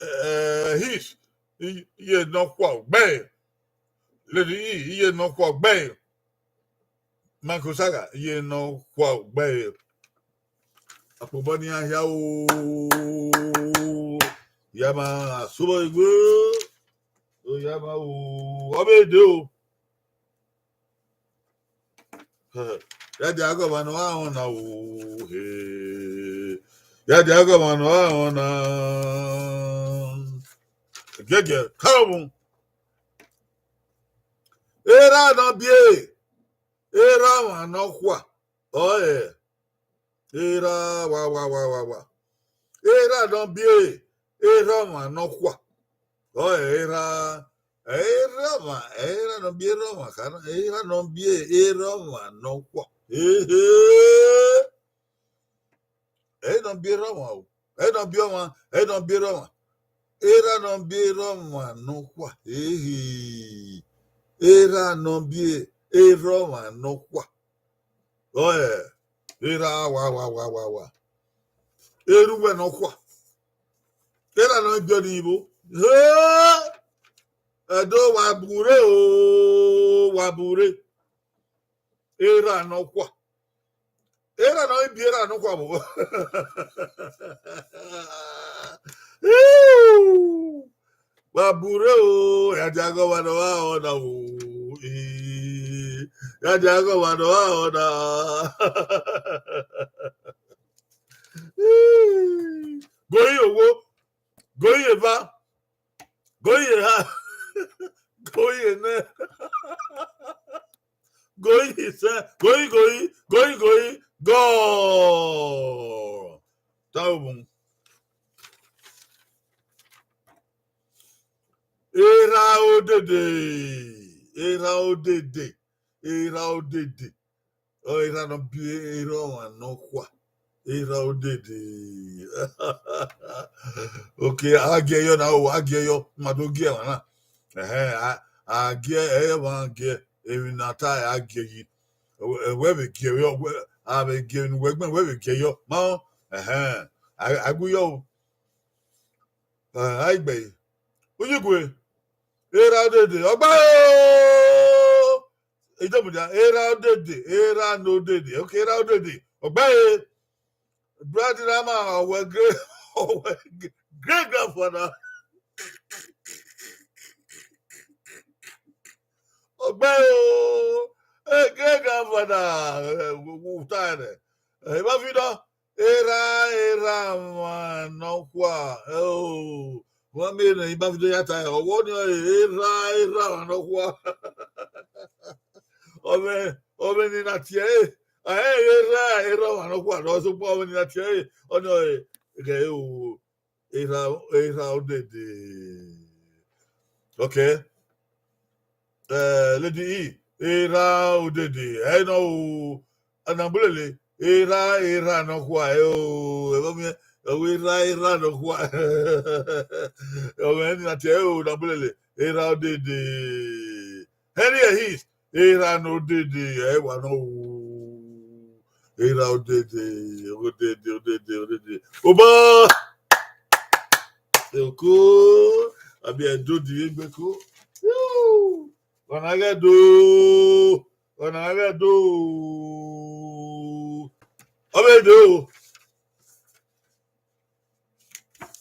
Eh, His, i-, iye nọkhua ugbẹe. Lady E, iye nọkhua ugbẹe. Michael Saga, iye nọkhua ugbẹe. Akpobọ ni a hia o. Ya ma asobọ igwe. O ya ma o. Ọ vbe de o. Ya dia gọmwa ne ọ gha rọn na o, he. Ya dia gọmwa ne ọ gha rọn na. Giẹgiẹ, ka mu. Erha nọ biẹ, erha ọmwa nọkhua, ọe, erha wa, wa, wa, wa, wa. Erha nọ biẹ, erha ọmwa nọkhua. Ọe, erha, erha ọmwa, erha nọ biẹ erha ọmwa kha na, erha nọ biẹ erha ọmwa nọkhua. Ehe. Ẹ i nọ biẹ erha ọmwa o. Ẹ i nọ biẹ ọmwa, ẹ i nọ biẹ erha ọmwa. Erha nọ biẹ erha ọmwa nọkhua. Ehe. Erha nọ biẹ erha ọmwa nọkhua. Ọe, erha wa, wa, wa, wa, wa. Erha uwẹ nọkhua. Erha nọ biẹ ọnii vbo. He! Ẹdo wa bure o, wa bure. Erha nọkhua. Erha nọ i biẹ erha nọkhua vbo. Wa bure o, ya dia gọmwa ne ọ gha rọn na o. Ii, ya dia gọmwa ne ọ gha rọn na. Ii, goyi owo, goyi eva, goyi eha, goyi enẹ, goyi isẹ, goyi, goyi, goyi, goyi, gọọ. Taobun. Erha odede, erha odede, erha odede. Ọ, erha nọ biẹ erha ọmwa nọkhua. Erha odede. Okay, a gie yọ na o, a gie yọ, ma do gie ẹmwẹ na. Ẹhẹn, a, a gie, ẹ i mwa gie, emwi ne a ta, a gie yi. Wẹ, wẹ vbe gie yọ, wẹ, a vbe gie emwi ne uwẹ gbẹn, wẹ vbe gie yọ. Ma, ẹhẹn, a, a gu yọ o. Eh, a i gbe yi. Uyigue, erha odede, ọgba o! Idomudia, erha odede, erha ne odede. Okay, erha odede, ọgba e. Brother Rama, our great, our great grandfather. Ọgba e o, eh, great grandfather, eh, wo, wo, ta ẹre. Eh, Ibafidan, erha, erha ọmwa nọkhua, eh, o. Wẹ miẹn ne Ibafidan ya ta ẹre, ọwọ ni ọre, erha, erha ọmwa nọkhua. Ọmwẹ, ọmwẹ ni na tie ẹre, a i re erha, erha ọmwa nọkhua nọ, sokpan ọmwẹ ni na tie ẹre, ọnii ọre, ghẹ o, erha, erha odede. Okay. Eh, Lady E, erha odede, ẹ i nọ o, Anabulele, erha, erha nọkhua, ẹ o, ẹ vbe miẹn, ẹ wẹ erha, erha nọkhua. Ọmwẹ ni na tie ẹre o, Anabulele, erha odede. Henry Ehis, erha ne odede, ẹ wa nọ o. Erha odede, odede, odede, odede. Obọ! Eko, abi ẹdodi egbe ko. Yoo! Ọna ghẹ do. Ọna ghẹ do. Ọ vbe do.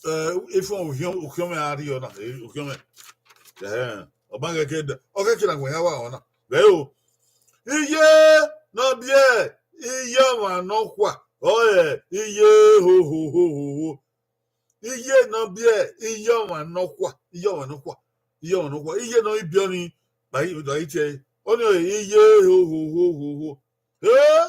Eh, ifọn ukhiọn, ukhiọn mwẹ a rriọ na, eh, ukhiọn mwẹ. Eh, ọ ma ghẹ ke da, ọ ghẹ ke na wẹ ya wa ọ na. Vẹ o. Iye nọ biẹ, iye ọmwa nọkhua. Ọe, iye ho, ho, ho, ho, ho. Iye nọ biẹ, iye ọmwa nọkhua, iye ọmwa nọkhua, iye ọmwa nọkhua. Iye nọ i biẹ ọnii, ba i, ba i tie ẹre. Ọnii ọre iye ho, ho, ho, ho, ho. Eh?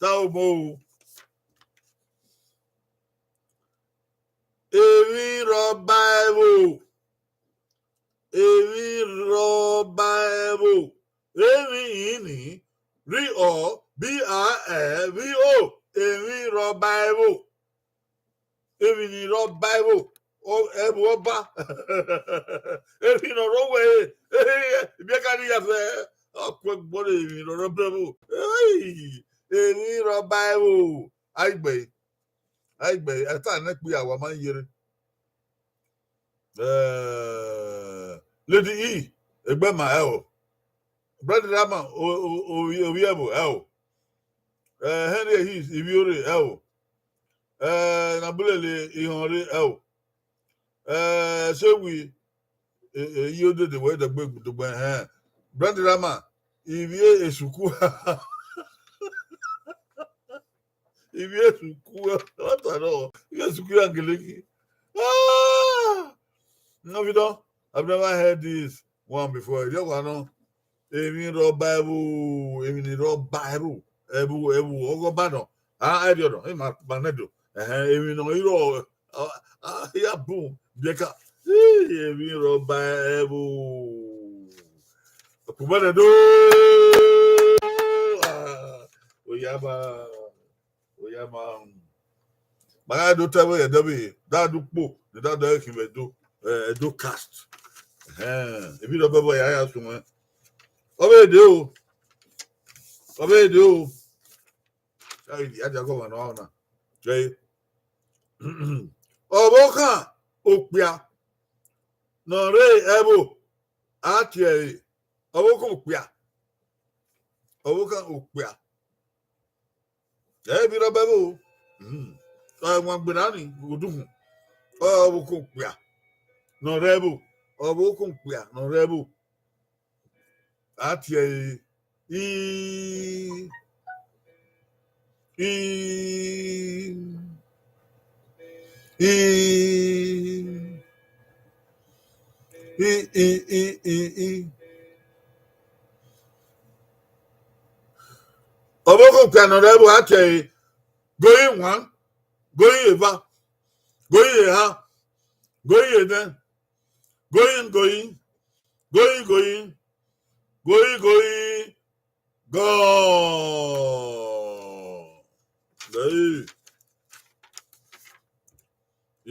Ta obọ o. Emwi rhọba ẹvbo. Emwi rhọba ẹvbo. Emwi ni, R O B I L V O. Emwi rhọba ẹvbo. Emwi ni rhọba ẹvbo. Ọ, ẹvbo ọba. Emwi ne ọ rre owẹ, ibiẹka ni ya fẹ. Ọ ku ẹgbọn ne emwi ne ọ rhọba ẹvbo. Ei, emwi rhọba ẹvbo. Aigbe, aigbe, ẹta nẹ kpia wa ma yere. Eh, Lady E, egbe ma ẹo. Brother Rama, o, o, o, ovbi ẹvbo ẹo. Eh, Henry Ehi, ivbi ore ẹo. Eh, Nabulele, ihọn re ẹo. Eh, Sewi, e, e, iye odede wẹ dẹgbe dogbe hẹn. Brother Rama, ivbi esuku. Ivbi esuku, what I know. Ivbi esuku ya gelegi. Ah! No, we don't. I've never heard this one before. You know, emwi rhọba ẹvbo, emwi ni rhọba ẹvbo, ẹvbo, ẹvbo, ọghọba nọ. Ah, ẹriọ nọ, ima, ma nẹdo. Ẹhẹn, emwi nọ, irọ, ah, ah, ya bun, biẹka. Ii, emwi rhọba ẹvbo. Ọkpọnmwẹ nẹdo. Ah, oya ma. Oya ma, ma gha do ta ẹvbo ye Ẹdo vbe, da do kpo, ne da do ẹre khin vbe Ẹdo, eh, Ẹdo cast. Ẹhẹn, emwi rhọba ẹvbo ya ya suẹn. Ọ vbe de o. Ọ vbe de o. Ya dia gọvanọ na. Ẹ, ọvbokhan okpia ne ọ rre ẹvbo, a tie ẹre, ọvbokhan okpia. Ọvbokhan okpia. Ẹ, emwi rhọba ẹvbo. Mm. Ọ, ẹmwẹ gberra ni, odukhun. Ọ, ọvbokhan okpia ne ọ rre ẹvbo. Ọvbokhan okpia ne ọ rre ẹvbo. a tie ẹre i, i, i, i, i, i, i, i. Ọvbokhan okpia ne ọ rre ẹvbo a tie ẹre, going one, going eva, going eha, going enẹ, going, going, going, going, going, going, gone. Hey.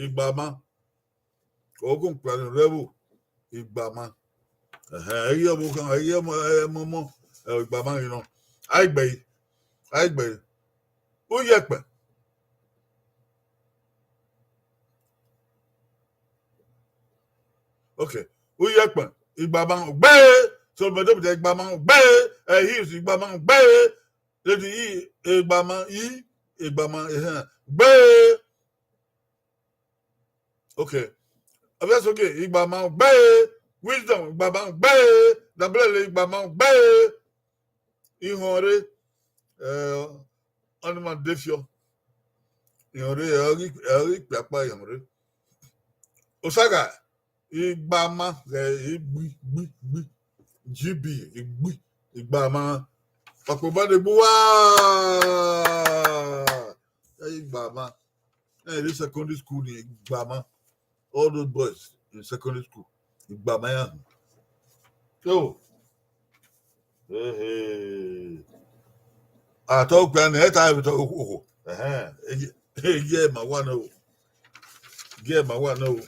Igbama. Ọvbokhan okpia ne ọ rre ẹvbo, igbama. Ẹhẹn, ẹ i ghi ọvbokhan, ẹ i ghi ọmọ, ẹ, ọmọ, ọmọ, ẹ, igbama ghi nọ. A i gbe ẹre, a i gbe ẹre. Uyẹkpẹn. Okay. Uyẹkpẹn, igbama, gbe ẹre. So, mẹ do igbama, gbe ẹre. Ẹ, heels, igbama, gbe ẹre. Lady E, igbama, I, igbama, ẹhẹn, gbe ẹre. Okay. Ọviẹsogie, igbama, gbe ẹre. Wisdom, igbama, gbe ẹre. Dabulele, igbama, gbe ẹre. Ihọnre, eh, ọnii ma de fiọ. Ihọnre, ẹ ghi, ẹ ghi kpiakpa ihọnre. Osaga, igbama, ghẹ igbi, gbi, gbi. G B, igbi, igbama. Ọkpobọ ne egbe uwa. Ẹ i igbama. Ẹ i re secondary school ni igbama. All those boys in secondary school, igbama iran. So, ehe. A tọ okpia nẹ, ẹ ta vbe tọ okhuo. Ẹhẹn. Eye, eye ma wa nẹ o. Eye ma wa nẹ o.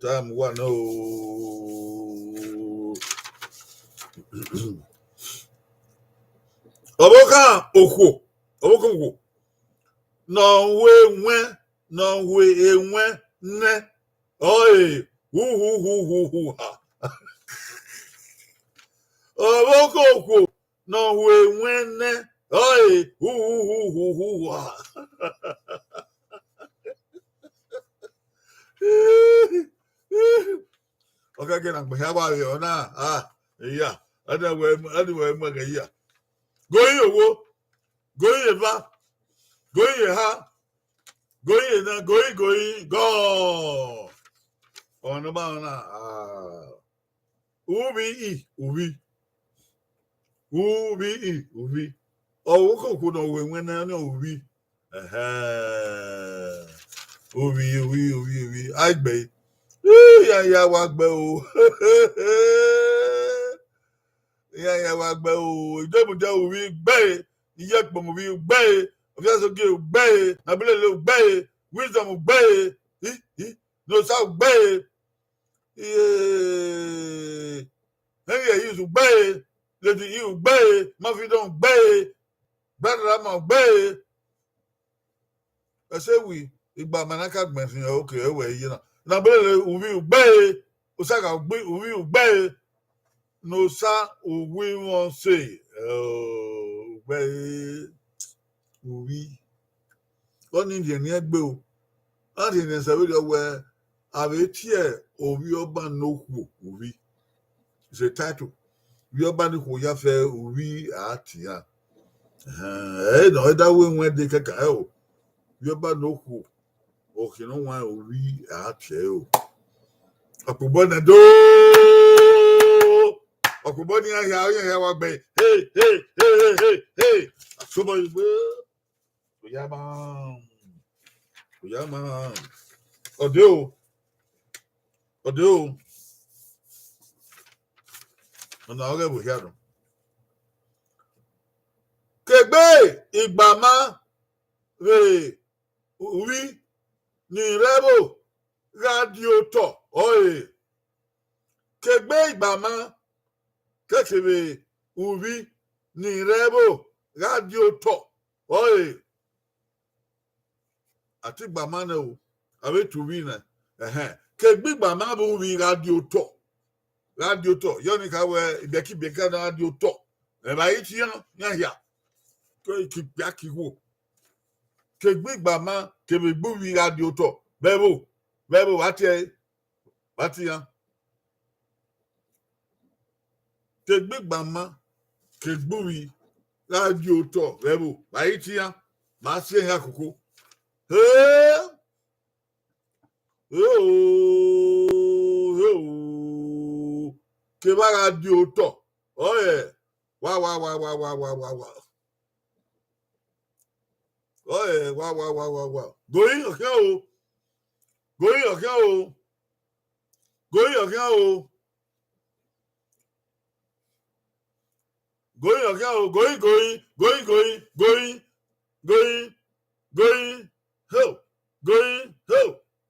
Time wa nẹ o. Ọvbokhan okhuo, ọvbokhan okhuo. Ne ọ hu ewẹn, ne ọ hu ewẹn nẹ, ọe hu hu hu hu hu ha. Ọvbokhan okhuo ne ọ hu ewẹn nẹ, ọe hu hu hu hu hu ha. Ọ khẹke ne agbọn hia wa vbe ọ na, ah, eya, a na wẹ, a na wẹ mu ẹghẹ ya. Going owo, going eva, going eha, going ena, going, going, gone. Ọmwa ne ọ ma rẹn na, ah. Uvbi i, uvbi. Uvbi i, uvbi. Ọvbokhan okhuo ne ọ hu ewẹn nẹ, ọnii uvbi. Ẹhẹn. Uvbi, uvbi, uvbi, uvbi. A i gbe ẹre. Iran ya wa gbe o. Iran ya wa gbe o. Idemudia uvbi gbe ẹre. Iyẹkpẹn uvbi gbe ẹre. Ọviẹsogie gbe ẹre. Nabulele gbe ẹre. Wisdom gbe ẹre. I, i. Nosa gbe ẹre. Iye. Henry Hughes gbe ẹre. Lady E gbe ẹre. Mavindon gbe ẹre. Brother Rama gbe ẹre. Ẹse wi, igbama na ka gbẹn sin, okay, ẹ wẹ iye na. Nabulele uvbi gbe ẹre. Osaga ugbi, uvbi gbe ẹre. Nosa uvbi vọn se, ẹ, gbe ẹre. Uvbi. Ọnii rhiẹnrhiẹn gbe o. A rhiẹnrhiẹn sẹ vberriọ wẹ, a vbe tie ovbi ọba ne okhuo uvbi. It's a title. Ovbi ọba ne okhuo ya fẹ uvbi a tie iran. Ẹhẹn, ẹ nọ, ẹ da wẹ wẹn de kẹkan ẹ o. Ovbi ọba ne okhuo, okhian ne ọ wan uvbi a tie ẹre o. Ọkpobọ nẹ do. Ọkpobọ ne iran hia, iran hia wa gbe. Hey, hey, hey, hey, hey, hey. Asobọ igbe. Oyama. Oyama. Ọde o. Ọde o. Ọna ọghe vbe hia nọ. Kegbe igbama vbe uvbi ni rre ẹvbo gha die otọ ọre. Kegbe igbama keke vbe uvbi ni rre ẹvbo gha die otọ ọre. A te igbama nẹ o, a vbe te uvbi nẹ. Ẹhẹn, kegbe igbama vbe uvbi gha die otọ, gha die otọ. Yọ ni ka wẹ ibiẹkibiẹki na gha die otọ. Ẹmwẹ a i tie iran, iran hia. Ke ikpia ke ikhuo. Kegbe igbama kevbe egbe uvbi gha die otọ. Vbe ẹvbo, vbe ẹvbo, vbe a tie ẹre, vbe a tie iran. ke egbe igba ma, ke egbe uvbi, gha die otọ vbe ẹvbo, vbe a i tian, vbe a si ẹre yan koko. He! He o, he o, kevbe a gha die otọ, ọre wa, wa, wa, wa, wa, wa, wa, wa. Ọre wa, wa, wa, wa, wa. Gori ọkhian o. Gori ọkhian o. Gori ọkhian o. Gori ọkhian o. Gori, gori, gori, gori, gori, gori, gori, ho, gori, ho,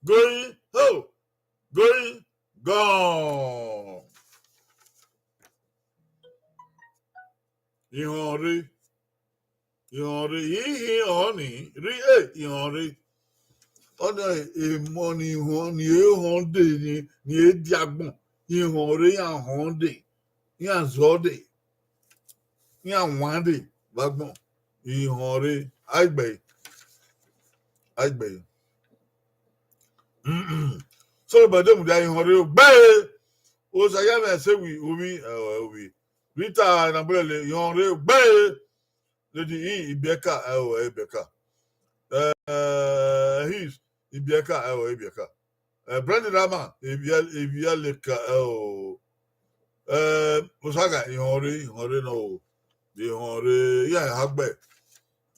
gori, ho, gori, gone. Ihọn rre, ihọn rre, ihi ọnii rri e ihọn rre. Ọna emọ ni họn, ni e họn dee, ni, ni e dia agbọn, ihọn rre iran họn dee, iran zọ dee, iran wan dee vbe agbọn, ihọn rre, a i gbe ẹre, a i gbe ẹre. So, but dem dia ihọn rre gbe ẹre. Osa ya mwẹ ẹse wi, uvbi, eh, uvbi. Rita na gbele le, ihọn rre gbe ẹre. Lady E, ibiẹka, eh, ibiẹka. Eh, His, ibiẹka, eh, ibiẹka. Eh, Brandy Rama, ibia-, ibialeka, eh, eh, Osaga, ihọn rre, ihọn rre nọ o. Ihọn rre, iran eha gbe.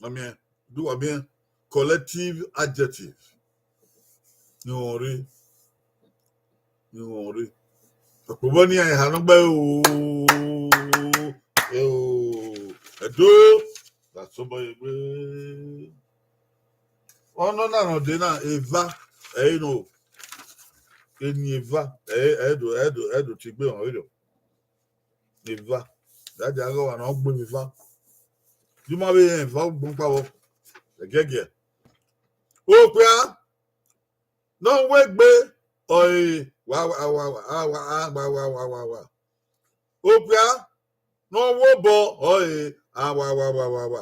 Wa miẹn, do wa miẹn collective adjective. Ihọn rre, ihọn rre. Ọkpobọ ne iran eha nọ gbe o, e o, Ẹdo, la sọbọ ye gbe. Ọnọna ne ọ dee na, eva, ẹ i nọ, eni eva, ẹ, ẹ do, ẹ do, ẹ do tie egbe ọnrẹn rọ. Eva, dada ghe ọmwa ne ọ gbe eva. Di ma vbe rẹn eva ugbọn kpa vbọ, ẹgiẹgiẹ. Okpia ne ọ wu egbe, ọre wa, wa, wa, wa, a, wa, a, wa, wa, wa, wa, wa. Okpia ne ọ wu obọ, ọre a, wa, wa, wa, wa, wa.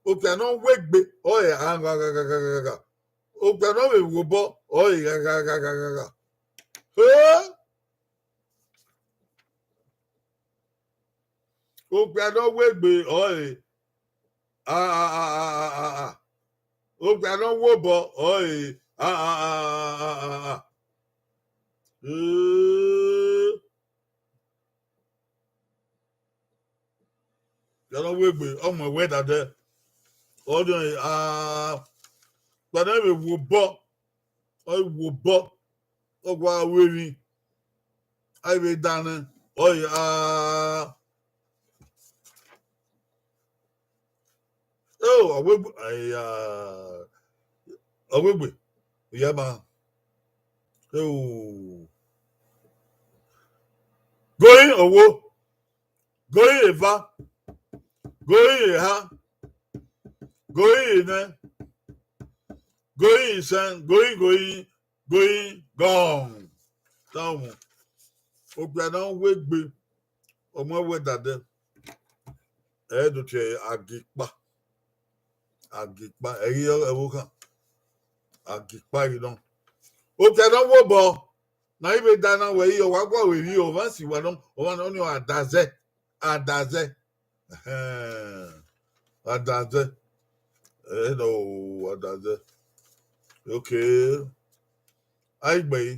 Okpia ne ọ wu egbe, ọre a, gha, gha, gha, gha, gha, gha. Okpia ne ọ vbe wu obọ, ọre gha, gha, gha, gha, gha, gha. He! Okpia ne ọ wu egbe, ọre a, a, a, a, a, a, a. Okpia ne ọ wu obọ, ọre a, a, a, a, a, a, a. Ee. Okpia ne ọ wu egbe, ọ mu ẹwẹ da dẹ. Ọ dẹ, a, okpia ne ọ vbe wu obọ, ọ wu obọ, ọ wa ru emwi, a i vbe danẹ, ọ, a. Eo, ọ wu egbe, ai, a, ọ wu egbe, iya ma. Eo. Gori owo, gori eva, gori eha, gori enẹ, gori isẹn, gori, gori, gori gone. Tama okpia ne ọ wu egbe, ọ mu ẹwẹ da dẹ, ẹ i do tie ẹre agikpa. Agikpa, ẹ i re ẹvbo khan. Agikpa ghi nọ. Okpia ne ọ wu obọ, ne a i vbe da na wẹ, ọ wa gua wẹ emwi, ọmwa si wa nọ, ọmwa nọ ni adazẹ, adazẹ. Ẹhẹn. Adazẹ. Ẹ nọ o, adazẹ. Okay. A i gbe ẹre.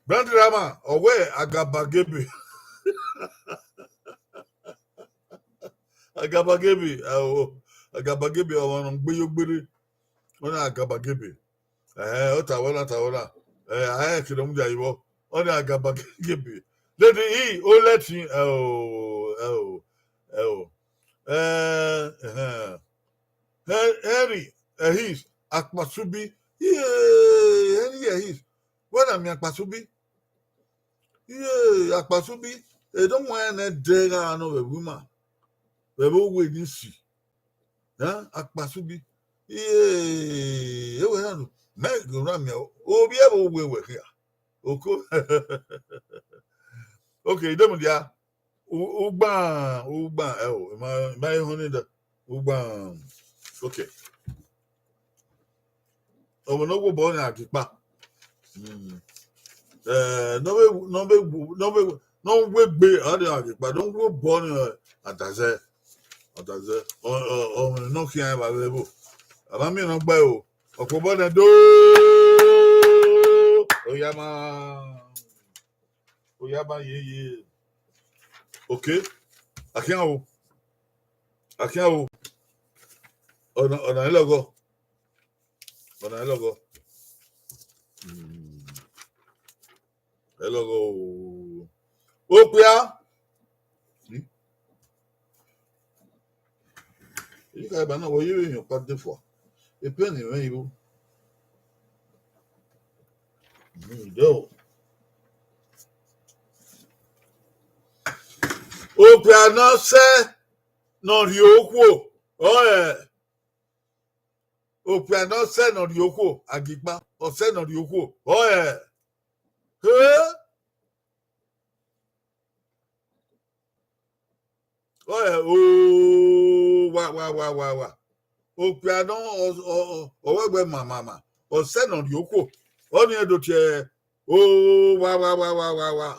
Brandy Rama, ọ wẹ Agabagebe. Agabagebe, ao, Agabagebe, ọmwa ne ọ gbe yo gbere. Ọna Agabagebe. Ẹhẹn, ọ ta wẹ na, ta wẹ na. Ẹ, a i kere mudia ivbọ. Ọna Agabagebe. Lady E, o lẹtin, ẹ o, ẹ o, ẹ o. Ẹ, ẹhẹn. He-, Henry Ehis, Akpasubi. Iye, Henry Ehis. Wẹ na miẹn Akpasubi? Iye, Akpasubi. Edọmwa ẹnrẹn dẹ gha nọ vbe ẹvbo ima, vbe ẹvbo uwu Enisi. Ẹ, Akpasubi. Iye, ewẹ na nu. Mẹ ghe na miẹn o, ovbi ẹvbo uwu wẹ khia. Oko. Okay, idemudia. U-, ugban, ugban, ẹ o, ima, ima ehọn ni da. Ugban. Okay. Ọmwa ne ọ wu obọ ọnii Agikpa. Mm. Eh, ne ọ vbe, ne ọ vbe, ne ọ vbe, ne ọ vbe gbe, ọ de gha ghe kpa, ne ọ vbe obọ ni, eh, adazẹ, adazẹ, ọ, ọ, ọ, ne ọ khian evbavbe ẹvbo. A ma miẹn ne ọ gbae o, ọ kpobọ nẹ do, oya ma, oya ma ye ye. Okay, a khian o, a khian o, ọna, ọna i lọghọ, ọna i lọghọ. Hmm. Ẹ lọghọ o. Okpia. Hmm. Ika eba na wẹ ye vbe yan ọkpa de fua. Epeni mwẹ igho. Hmm, de o. Okpia ne ọ sẹ ne ọ rhie okhuo, ọ ẹ. Okpia ne ọ sẹ ne ọ rhie okhuo, agikpa, ọ sẹ ne ọ rhie okhuo, ọ ẹ. He? Ọ ẹ, o, wa, wa, wa, wa, wa. Okpia ne ọ, ọ, ọ, ọ wẹ wẹ ma, ma, ma. Ọ sẹ ne ọ rhie okhuo. Ọnii do tie, o, wa, wa, wa, wa, wa, wa.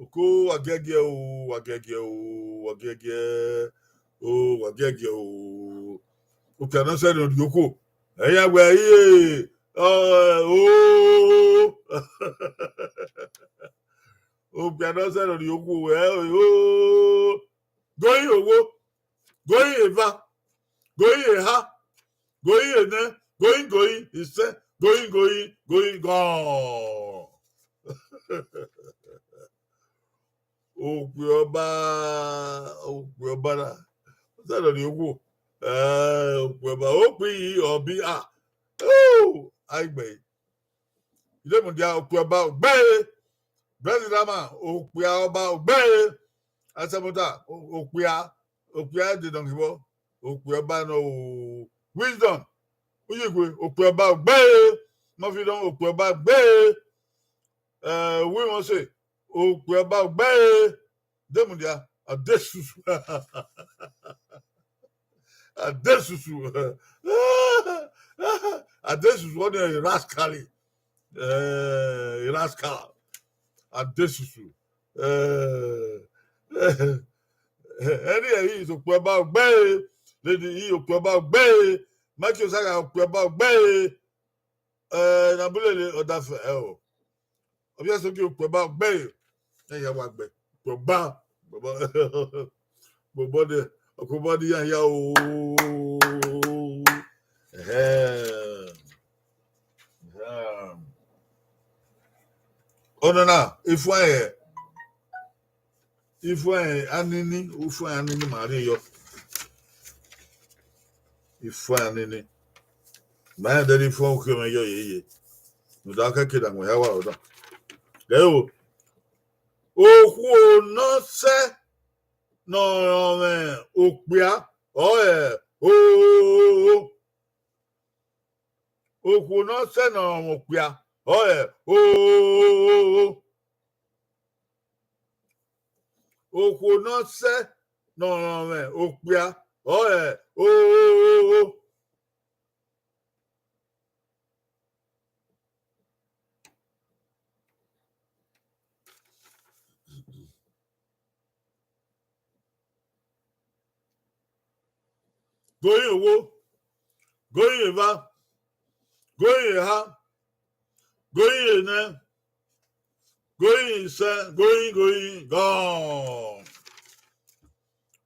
Oko wa giẹgiẹ o, wa giẹgiẹ o, wa giẹgiẹ o, wa giẹgiẹ o. Okpia ne ọ sẹ ne ọ rhie okhuo. Ẹ ya wẹ, iye, ọ, o. Okpia ne ọ sẹ ne ọ rhie okhuo, wẹ, o. Going owo, going eva, going eha, going enẹ, going going isẹ, going going going gone. Okpia ọba, okpia ọba na, ọ sẹ ne ọ rhie okhuo. Eh, okpia ọba, okpia iyi, ọbi a. Oh, aigbe. Idemudia, okpia ọba ugbẹre. Brother Rama, okpia ọba ugbẹre. Asẹmọta, o-, okpia, okpia dede ọghe vbọ, okpia ọba nọ o. Wisdom, Uyigwe, okpia ọba ugbẹre. Mọfidọn, okpia ọba ugbẹre. Eh, Uwimwọse, okpia ọba ugbẹre. Demudia, adesusu. Adesusu. Adesusu, ọnii rascal. Eh, rascal. Adesusu. Eh, ẹni ẹre i okpia ọba ugbẹre, lady i okpia ọba ugbẹre, Michael Osaga okpia ọba ugbẹre, eh, na bulele ọdafẹn, ẹ o. Ovbi Ẹsogie okpia ọba ugbẹre, ẹ ya wa gbe, okpia ọba, bọbọ, bọbọ de, okpia ọba de ya ya o. Ẹhẹn. Ẹhẹn. Ọnọna, ifuẹn, ifuẹn anini, ifuẹn anini ma rhie yọ. Ifuẹn anini. Ma rẹn dẹrẹ ifuẹn okhiọ mwẹ yọ yeye. Muda kẹkẹ da wẹ ya wa ọna. Ẹ o. Okhuo ne ọ sẹ ne ọ rọnmwẹ okpia, ọ ẹ, o. Okhuo ne ọ sẹ ne ọ rọnmwẹ okpia, ọ ẹ, o. Okhuo ne ọ sẹ ne ọ rọnmwẹ okpia, ọ ẹ, o. Going owo, going eva, going eha, going enẹ, going isẹ, going, going gone.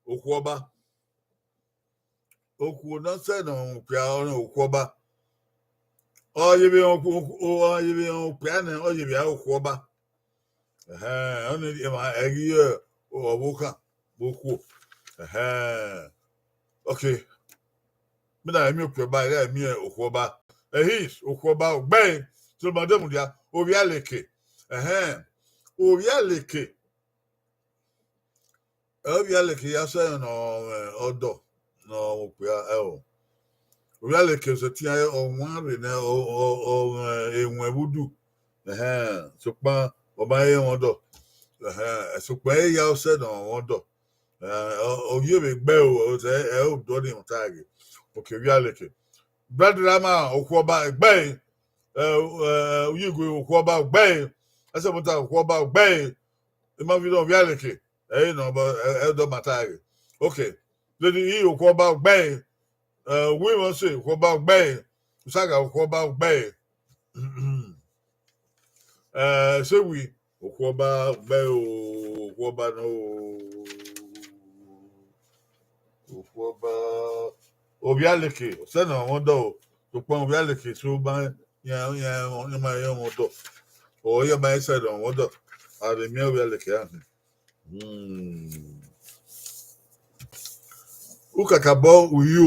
Okhuo ọba. Okhuo ne ọ sẹ ne ọ rọnmwẹ okpia, ọ rọnmwẹ okhuo ọba. Ọ yevbe rọnmwẹ okhuo, ọ yevbe rọnmwẹ okpia nẹ, ọ yevbe rọnmwẹ okhuo ọba. Ẹhẹn, ọnii emwa ẹghi ọvbokhan vbe okhuo. Ẹhẹn. Okay. Mẹ na miẹn okpia ọba, I gha miẹn okhuo ọba. Ẹhis, okhuo ọba ugbẹre, so ma demudia, ovbi Aleke. Ẹhẹn. Ovbi Aleke. Ẹ, ovbi Aleke ya sẹ ne ọ mwẹ ọdọ ne ọ mwẹ okpia, ẹ o. Ovbi Aleke sẹtin ọwanre nẹ, ọ, ọ, ọ mwẹ ewẹn vbe udu. Ẹhẹn, sokpan ọ ma he mwẹ ọdọ. Ẹhẹn, sokpan ẹ ya sẹ ne ọ mwẹ ọdọ. Ẹ, ọ, ọ ye vbe gbe o, ọ sẹ, ẹ, odọ ni ọ ta ghe. Okhuo ovbi Aleke. Brother Rama, okhuo ọba, egbe. Ẹ, ẹ, Uyigue, okhuo ọba, ugbẹe. Ẹsẹmọta, okhuo ọba, ugbẹe. Imavine, Ovbialeke. Ẹ i nọ, but ẹ, ẹ dọ ma ta ẹre. Okay. Lady E, okhuo ọba, ugbẹe. Ẹ, Winwọse, okhuo ọba, ugbẹe. Usaga, okhuo ọba, ugbẹe. Ẹ, Sewi, okhuo ọba, ugbẹe o, okhuo ọba nọ o. Okhuo ọba, Ovbialeke, ọsẹ ne ọ mwẹ ọdọ o. Sokpan Ovbialeke so ma yan, yan, yan ma yan mwẹ ọdọ. Ọ ya ma sẹ ne ọ mwẹ ọdọ. A rhe miẹn Ovbialeke a hin. Hmm. Ukakabọ uyo,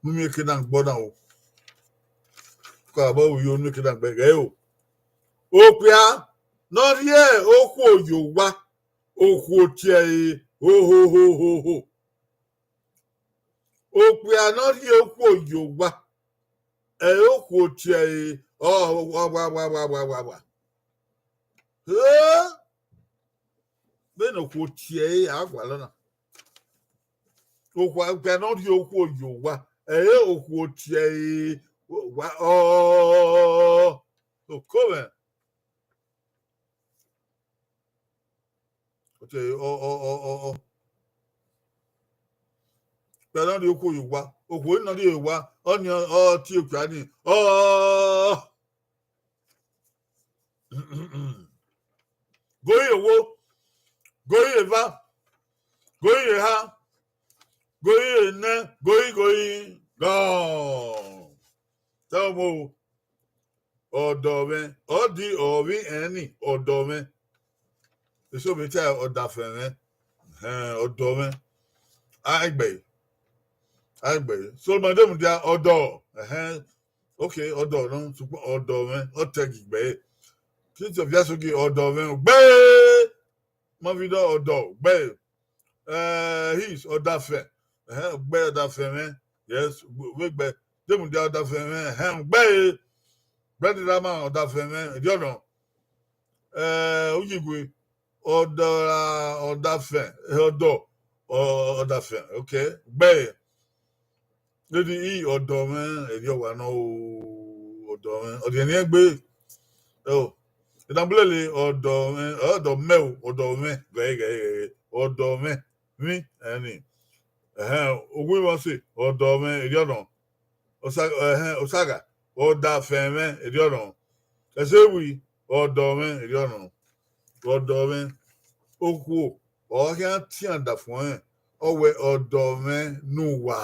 ne u miẹn eke na gbe na o. Ukakabọ uyo, ne u miẹn eke na gbe ghẹ o. Okpia ne ọ rhie okhuo ye owa, okhuo tie ẹre, ho, ho, ho, ho, ho. Okpia ne ọ rhie okhuo ye owa, ẹ i re okhuo tie ẹre, ọ, wa, wa, wa, wa, wa, wa, wa. He? Vbene okhuo tie ẹre, a gualọ na. Okhuo, okpia ne ọ rhie okhuo ye owa, ẹ i re okhuo tie ẹre, wa, ọ, oko mwẹ. Ọ tie, ọ, ọ, ọ, ọ, ọ. Okpia ne ọ rhie okhuo ye owa, okhuo ne ọ rhie ye owa, ọnii ọ tie okpia ni, ọ. Goi ye owo, goi ye eva, goi ye eha, goi ye enẹ, goi, goi, gone. Tell me, ọdọ mwẹ, ọ di ọvbi ẹnrẹn ni, ọdọ mwẹ. Eso vbe ta ọdafẹn mwẹ, ẹhẹn, ọdọ mwẹ. A gbe, a gbe. Solomọn de mudia ọdọ, ẹhẹn, okay, ọdọ nọ, sokpan ọdọ mwẹ, ọ tẹgi gbe. Kiti Ovia Sogie, ọdọ mwẹ, gbe. Imavine, ọdọ, gbe. Eh, his, ọdafẹn. Ẹhẹn, gbe ọdafẹn mwẹ. Yes, vbe gbe. De mudia ọdafẹn mwẹ, ẹhẹn, gbe. Brother Rama, ọdafẹn mwẹ, erriọ nọ. Eh, Uyigue, ọdọ, ọdafẹn, ọdọ, ọ, ọdafẹn, okay, gbe. Lady E, ọdọ mwẹ, erriọ wa nọ o, ọdọ mwẹ, ọ rhiẹnrhiẹn gbe. O, Edangbelele, ọdọ mwẹ, ọdọ mẹ o, ọdọ mwẹ, ghẹ, ghẹ, ghẹ, ghẹ, ọdọ mwẹ, vbi ẹnrẹn ni. Ẹhẹn, Winwọse, ọdọ mwẹ, erriọ nọ. Osa-, ẹhẹn, Osaga, ọdafẹn mwẹ, erriọ nọ. Ẹsewi, ọdọ mwẹ, erriọ nọ. Ọdọ mwẹ, okhuo, ọ khian tian da fuẹn, ọ wẹ ọdọ mwẹ ne uwa.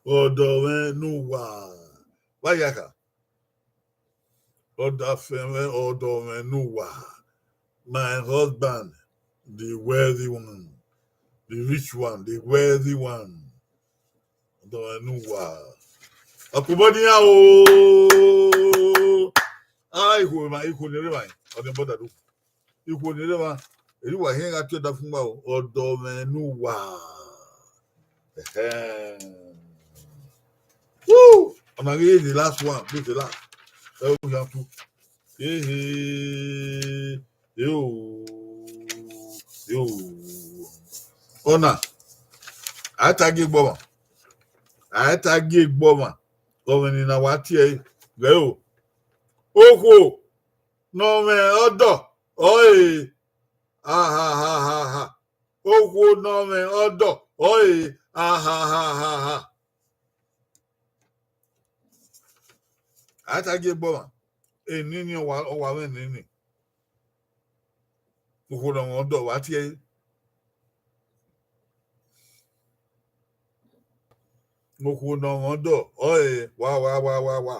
Ọdọ mwẹ ne uwa. Vba ya kha. Ọdafẹn mwẹ, ọdọ mwẹ ne uwa. My husband, the wealthy one, the rich one, the wealthy one. Ọdọ mwẹ ne uwa. Ọkpobọ nian o. Ah, ikhuo ma, ikhuo ni rre ma, ọ ni bọdadu. Ikhuo ni rre ma, eri wa hiẹn gha tie ọdafẹn gba o, ọdọ mwẹ ne uwa. Ẹhẹn. Woo! Ọna ghi the last one, this the last. Ẹ o yan tu. Ehe. Yo. Yo. Ọna. A ta gie gbe ọmwa. A ta gie gbe ọmwa. Ọmwa ni na wa tie ẹre. Ghẹ o. Okhuo ne ọ mwẹ ọdọ, ọre, ahahahaha. Okhuo ne ọ mwẹ ọdọ, ọre, ahahahaha. A ta gie gbe ọmwa, enini ọwa, ọwa mwẹ enini. Okhuo ne ọ mwẹ ọdọ, wa tie ẹre. Okhuo ne ọ mwẹ ọdọ, ọre, wa, wa, wa, wa, wa.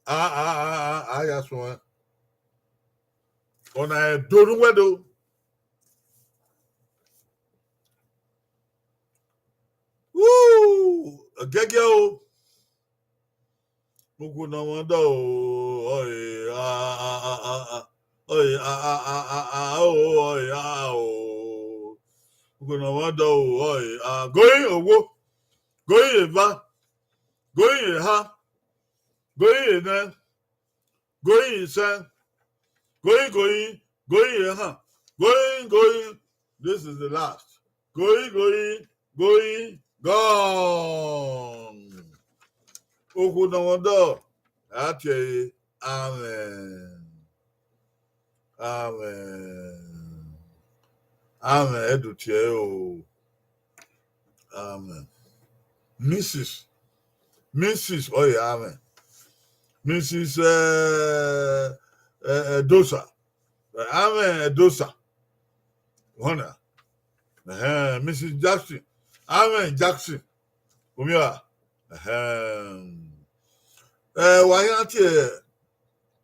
A, a, a, a, a ya suẹn. Ọna ẹdẹ ne uwẹ do. Woo! Gẹgẹ o. Okhuo ne ọ mwẹ ọdọ o, ọre, a, a, a, a, a. Ọre, a, a, a, a, a, o, ọre, a, a, o. Okhuo ne ọ mwẹ ọdọ o, ọre, a, goi owo, goi eva, goi eha, goi enẹ, goi isẹn, goi, goi, goi ehan, goi, goi. This is the last. Goi, goi, goi, gone. Okhuo ne ọ mwẹ ọdọ, a tie ẹre, amẹn. Amẹn. Amẹn, ẹ do tie ẹre o. Amẹn. Missus, Missus ọre amwẹ. Missus, eh, eh, Edosa. Amwẹ Edosa. Hona. Ẹhẹn, Missus Jackson. Amwẹ Jackson. Umia. Ẹhẹn. Eh, wa ya tie, eh,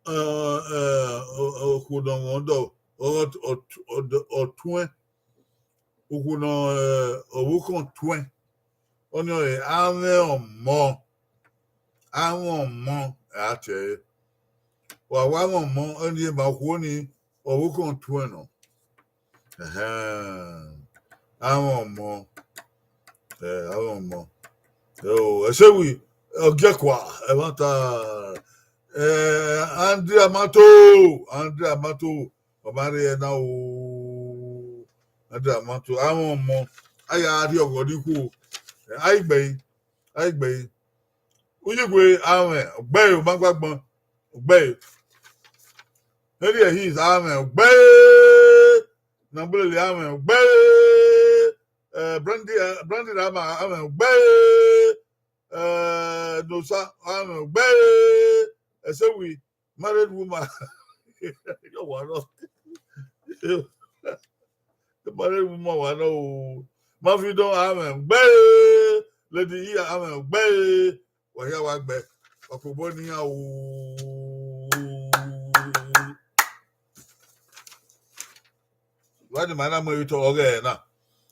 eh, o-, okhuo ne ọ mwẹ ọdọ, ọ, ọ, ọ, ọtuẹn. Okhuo ne ọ, eh, ọvbokhan tuẹn, ọnii ọre amwẹ ọmọ. Amwẹ ọmọ, a tie ẹre. Wa wa amwẹ ọmọ, ọnii ma okhuo ni, ọvbokhan tuẹn nọ. Ẹhẹn. Amwẹ ọmọ. Eh, amwẹ ọmọ. Ẹsẹwi, ọgiẹkua, ẹmwata, eh, Andrea Mato, Andrea Mato, ọ ma rre ẹna o, Andrea Mato, amwẹ ọmọ, a ya rhie ọghọ ni khuo, a i gbe ẹre, a i gbe ẹre. Uyigue amwẹ, ọ gbe ẹre, ọ ma gba agbọn, ọ gbe ẹre. Henry Ehiz amwẹ, ọ gbe ẹre. Nagbelele amwẹ, ọ gbe ẹre. Eh, Brandy, eh, Brandy Rama amwẹ, ọ gbe ẹre. Eh, Nosa amwẹ, ọ gbe ẹre. Ẹsẹwi, married woman. Yọ wa nọ. Married woman wa nọ o. Ma fi dọn amwẹ, ọ gbe ẹre. Lady Iya amwẹ, ọ gbe ẹre. Wa hia wa gbe, wa kobọ ne iran o. Wa ni ma na mu ẹre otọ ọghẹ na.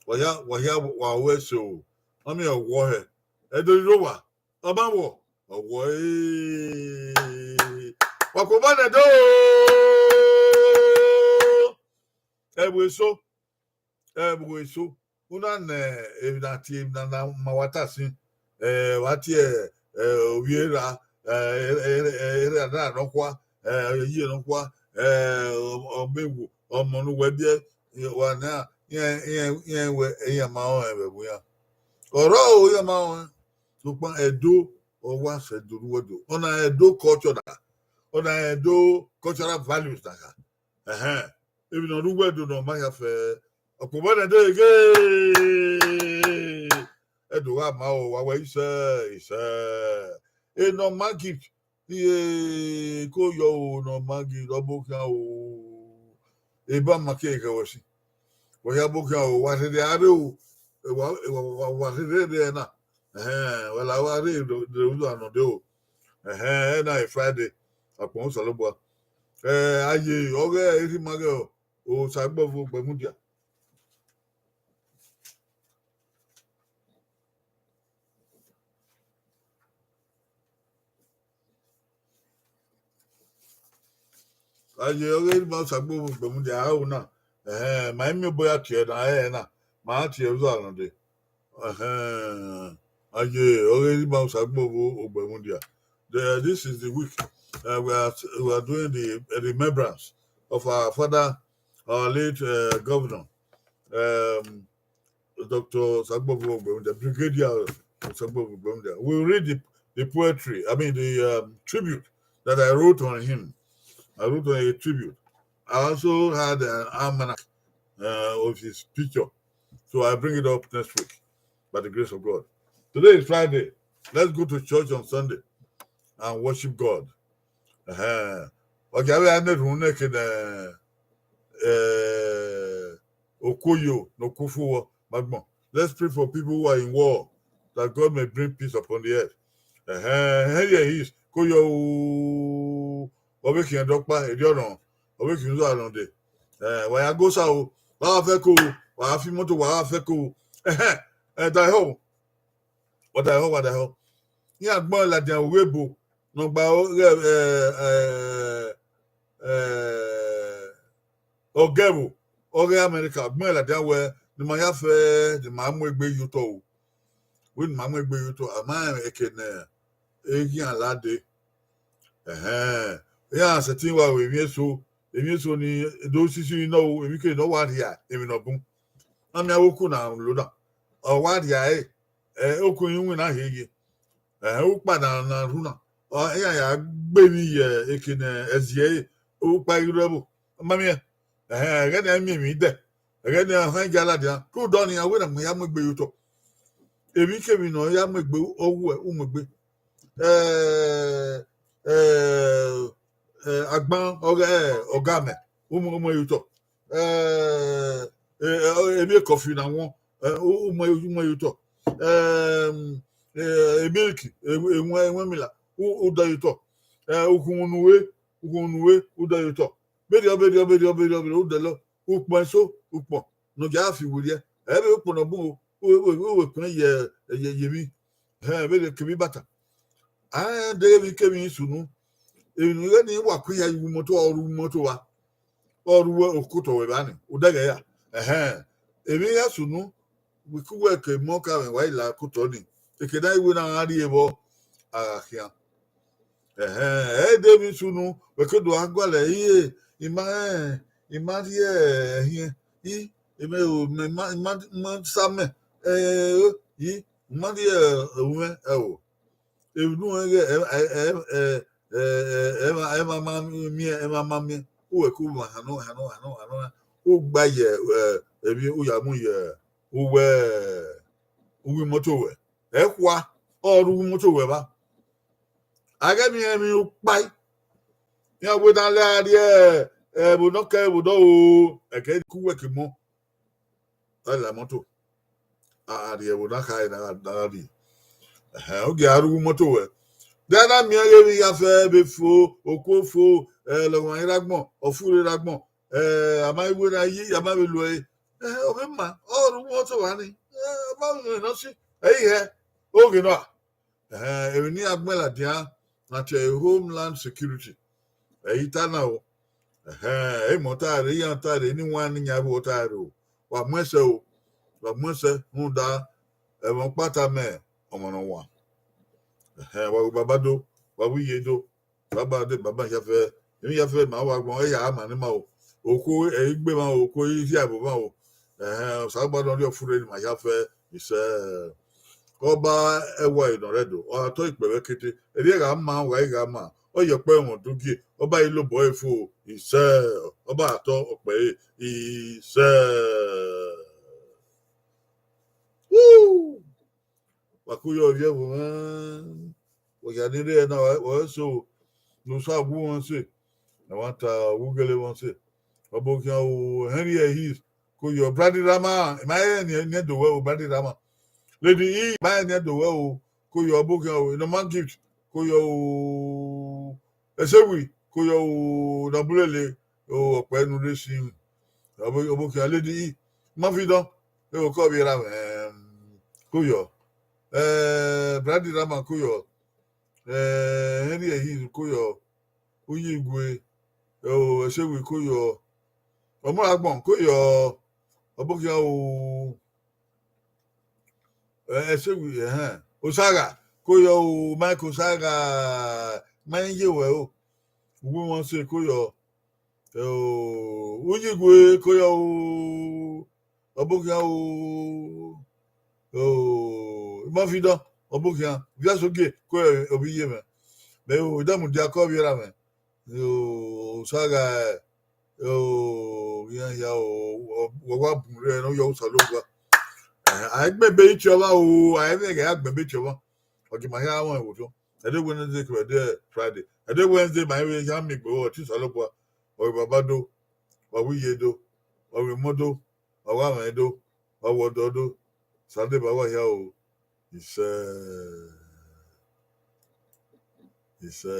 Wa hia, wa hia wa ru ẹse o. Ọ miẹn ọwọ hẹ. Ẹdẹ riro wa, ọ ma wọ, ọwọ ee. Wa kobọ nẹ do. Ẹvbo eso. Ẹvbo eso, u na nẹ emwi na tie emwi na na ma wa ta sin, eh, wa tie, eh, ovbi erha, eh, erha na nọkhua, eh, iye nọkhua, eh, ọ, ọ miẹn ewu, ọmọ ne uwẹ biẹ, wa na, iran, iran, iran wẹ, iran ma rẹn vbe ẹvbo iran. Ọ rrọọ o, iran ma rẹn, sokpan Ẹdo, ọ wa sẹ Ẹdo ru Ẹdo. Ọna Ẹdo culture na, ọna Ẹdo cultural values na kha. Ẹhẹn, emwi ne ọ rre uwu Ẹdo ne ọ ma hia fẹ, ọkpobọ nẹ de ghe. Ẹdo gha ma o, wa wẹ isẹ, isẹ. E normal gift, iye ko yọ o, normal gift, ọ bọ khian o. Eba ma ke khẹ wẹ si. Wẹ ya bọ khian o, wa rherhe a rre o, wa, wa, wa, wa rherhe rre na. Ẹhẹn, wẹ la wa rre de, de uza nọ de o. Ẹhẹn, ẹna e Friday, akpọn Osanobua. Eh, aye, ọghe erhimaghe o, Osagbọvo Ogbemudia. Aye, ọghe erhimaghe Osagbọvo Ogbemudia, a ho na. Ẹhẹn, ma i miẹn obọ ya tie na, ẹre na, ma a tie uza nọ de. Ẹhẹn, aye, ọghe erhimaghe Osagbọvo Ogbemudia. The, this is the week, uh, we are, we are doing the remembrance of our father, our late, uh, governor, um, Doctor Osagbọvo Ogbemudia, Brigadier Osagbọvo Ogbemudia. We read the, the poetry, I mean the, um, tribute that I wrote on him. I wrote on a tribute. I also had an almanac, uh, of his picture. So I bring it up next week by the grace of God. Today is Friday. Let's go to church on Sunday and worship God. Ẹhẹn. Ọ gia vbe a na erhunmwu nẹ ke ne, eh, okuoyo ne okuo fo vbọ, ma gbọn. Let's pray for people who are in war, that God may bring peace upon the earth. Ẹhẹn, ẹhẹn, ye is, ko yọ o, ọ vbe khian dọkpa, erriọ nọ, ọ vbe khian uza nọ de. Eh, wa ya go sa o, wa gha fẹ ko, wa gha fi imoto, wa gha fẹ ko. Ẹhẹn, eh, da ehọ, wa da ehọ, wa da ehọ. Iran gbẹn ladian vbe ebo ne ọ gba ghẹ, eh, eh, eh, ọgẹvbo, ọghe America gbẹn ladian wẹ ne ima ya fẹ, ne ima mu egbe ye otọ o. Wẹ ne ima mu egbe ye otọ, a ma rẹn eke ne eghian la dee. Ẹhẹn, iran sẹtin wa ru emwi eso, emwi eso ni do sisi nọ o, emwi kere ne ọ wa rhia emwi ne ọ bun. A miẹn avbe oku na lo na, ọ wa rhia ẹre, eh, oku iwinna hie ye. Ẹhẹn, ukpa na, na rhu na. Ọ, iran ya gbe emwi ye eke ne ẹziẹ ẹre, ukpa i rre ẹvbo. Ma miẹn. Ẹhẹn, ẹghẹ ne a miẹn emwi dẹ. Ẹghẹ ne a hẹn ya ladian. Rhunmwuda ọnii, a wẹ ne a ya mu egbe ye otọ. Emwikemwi ne ọ ya mu egbe, ọ wuẹ, u mu egbe. Ẹ, ẹ, ẹ, agban ọghe, ẹ, ọga mẹ, u mu, u mu ye otọ. Ẹ, ẹ, ẹ, emwi ekọfi na wọn, ẹ, u, u mu, u mu ye otọ. Ẹm, ẹ, emilk, ẹ, ẹwẹn, ẹwẹn mila, u, u da ye otọ. Ẹ, ukhunmwu ne u ru, ukhunmwu ne u ru, u da ye otọ. Berriọ, berriọ, berriọ, berriọ, berriọ, u dẹlọ. Ukpọn eso, ukpọn ne ọ gia fi werriẹ. Ẹ vbe ukpọn ne ọ bun o, u, u, u, u wẹ ukpọn ye, ye, ye emwi. Hẹ, vbene kevbe ibata. A rẹn deghẹ emwikemwi sunu. Emwi ne ighẹ ne wa ku ya ye uwu imọto, ọ ru uwu imọto wa. Ọ ru okotọ wẹ evba ni, odẹghẹ ya. Ẹhẹn. Emwi ya sunu, wẹ ku wẹ ke mọ ka mwẹ wa i la okotọ ni. Eke na i wẹ na gha rrie vbọ, a gha khian. Ẹhẹn, ẹ i de emwi sunu, wẹ ke do gha gualọ ẹre, i ma, i ma rhie ẹhiẹn, i, i ma, i ma, i ma sa amẹ, ẹ, i, i ma rhie ẹmwẹ, ẹo. Emwi ne u rẹn ighẹ ẹ, ẹ, ẹ, ẹ, ẹ, ẹ, ẹ ma, ẹ ma ma miẹn, ẹ ma ma miẹn, u wẹ ke u ma hannọ, hannọ, hannọ, hannọ, u gba ye, ẹ, emwi u ya mu ye uwu, uwu imọto wẹ. Ẹ khua, ọ ru uwu imọto wẹ evba. A ghẹ miẹn emwi ukpai. Iran wẹ na la rrie ẹvbo ne ọ kẹ ẹvbo nọ o, ẹkẹ ku wẹ ke mọ. A la imọto. A rrie ẹvbo na khare na gha, na gha rrie. Ẹhẹn, ogie a ru uwu imọto wẹ. De a na miẹn ghe emwi ya fẹ, ebe fo, okuo fo, ẹ, lọghọmwa i rre agbọn, ọfure rre agbọn, ẹ, a ma i wẹ na yi, a ma vbe lu ẹre. Ẹ, ọ vbe ma, ọ ru uwu imọto wa ni. Ẹ, a ma vbe nọ si, ẹ i hẹ, oghe nọ a. Ẹhẹn, emwi ne iran gbẹn ladian, na tie ẹre Homeland Security. Ẹ i ta na o. Ẹhẹn, ẹ i mẹ ọta rre, iran ta rre, ne iwan ne iyan vbe ọta rre o. Wa mu ẹsẹ o, wa mu ẹsẹ, rhunmwuda ẹmwẹ ọkpa tama ọmwa ne ọ wan. Ẹhẹn, wa ru baba do, wa ru iye do, baba de baba hia fẹ, emwi hia fẹ ma wa gbọn, ẹ ya ma ne ima o. Okhuo ẹ i gbe emwa o, okhuo i rhie ẹvbo emwa o. Ẹhẹn, Osanobua ne ọ rhie ọfurre ne ima hia fẹ, isẹ. Ọba ẹwae ne ọ rre Ẹdo, ọ gha tọ ikpẹvbe kete, erriọ gha ma, ọ gha i gha ma, ọ ye ọkpẹ ọmọ do gie, ọba i lobọ ẹre fo, isẹ, ọba gha tọ ọkpẹ ẹre, isẹ. Woo! Wa ku yọ rhie ẹvbo mwẹ. Wa hia ni rre na, wa, wa so, ne Osa gu wan se. Ẹmwata wu gele wan se. Ọbokhian o, Henry Ehis, ko yọ Brady Rama, ma rẹn ne, ne do wẹ o, Brady Rama. Lady E, ma rẹn ne do wẹ o, ko yọ Ọbokhian o, Norman Gift, ko yọ o, Ẹsewi, ko yọ o, Nabulele, o, ọkpẹ nu rre si. Ọbo-, Ọbokhian Lady E, ma fi dọn, e o kọ vbe ra mwẹ, ko yọ. Eh, Brady Rama ko yọ. Eh, Henry Ehis ko yọ. Uyi Igwe, o, Ẹsewi ko yọ. Ọmọragbọn ko yọ. Ọbokhian o, eh, Ẹsewi, ẹhẹn. Osaga ko yọ o, Mike Osaga, ma ye wẹ o. Uwu wọn se ko yọ. O, Uyi Igwe ko yọ o. Ọbokhian o. O, Imọfidọn, Ọbokhian. Viasogie ko yọ, ovbi iye mwẹ. Mẹ o, Idamudia ko vbe ra mwẹ. O, Osaga, o, iran hia o, wa wa bun rre ne ọ yọ Osanobua. Eh, a i gbẹn ebe tie ọmwa o, a i vbe ẹghẹ a gbẹn ebe tie ọmwa. Ọ gi ma hia wọn ẹvbo fiọn. Ẹdẹ Wednesday kevbe ẹdẹ Friday. Ẹdẹ Wednesday ma i vbe hia miẹn egbe ọtẹn Osanobua. Ọ ghi baba do, wa wu iye do, wa wu emọ do, wa wu amwẹ do, wa wu ọdọ do. Sunday ba wa hia o. Isẹ. Isẹ.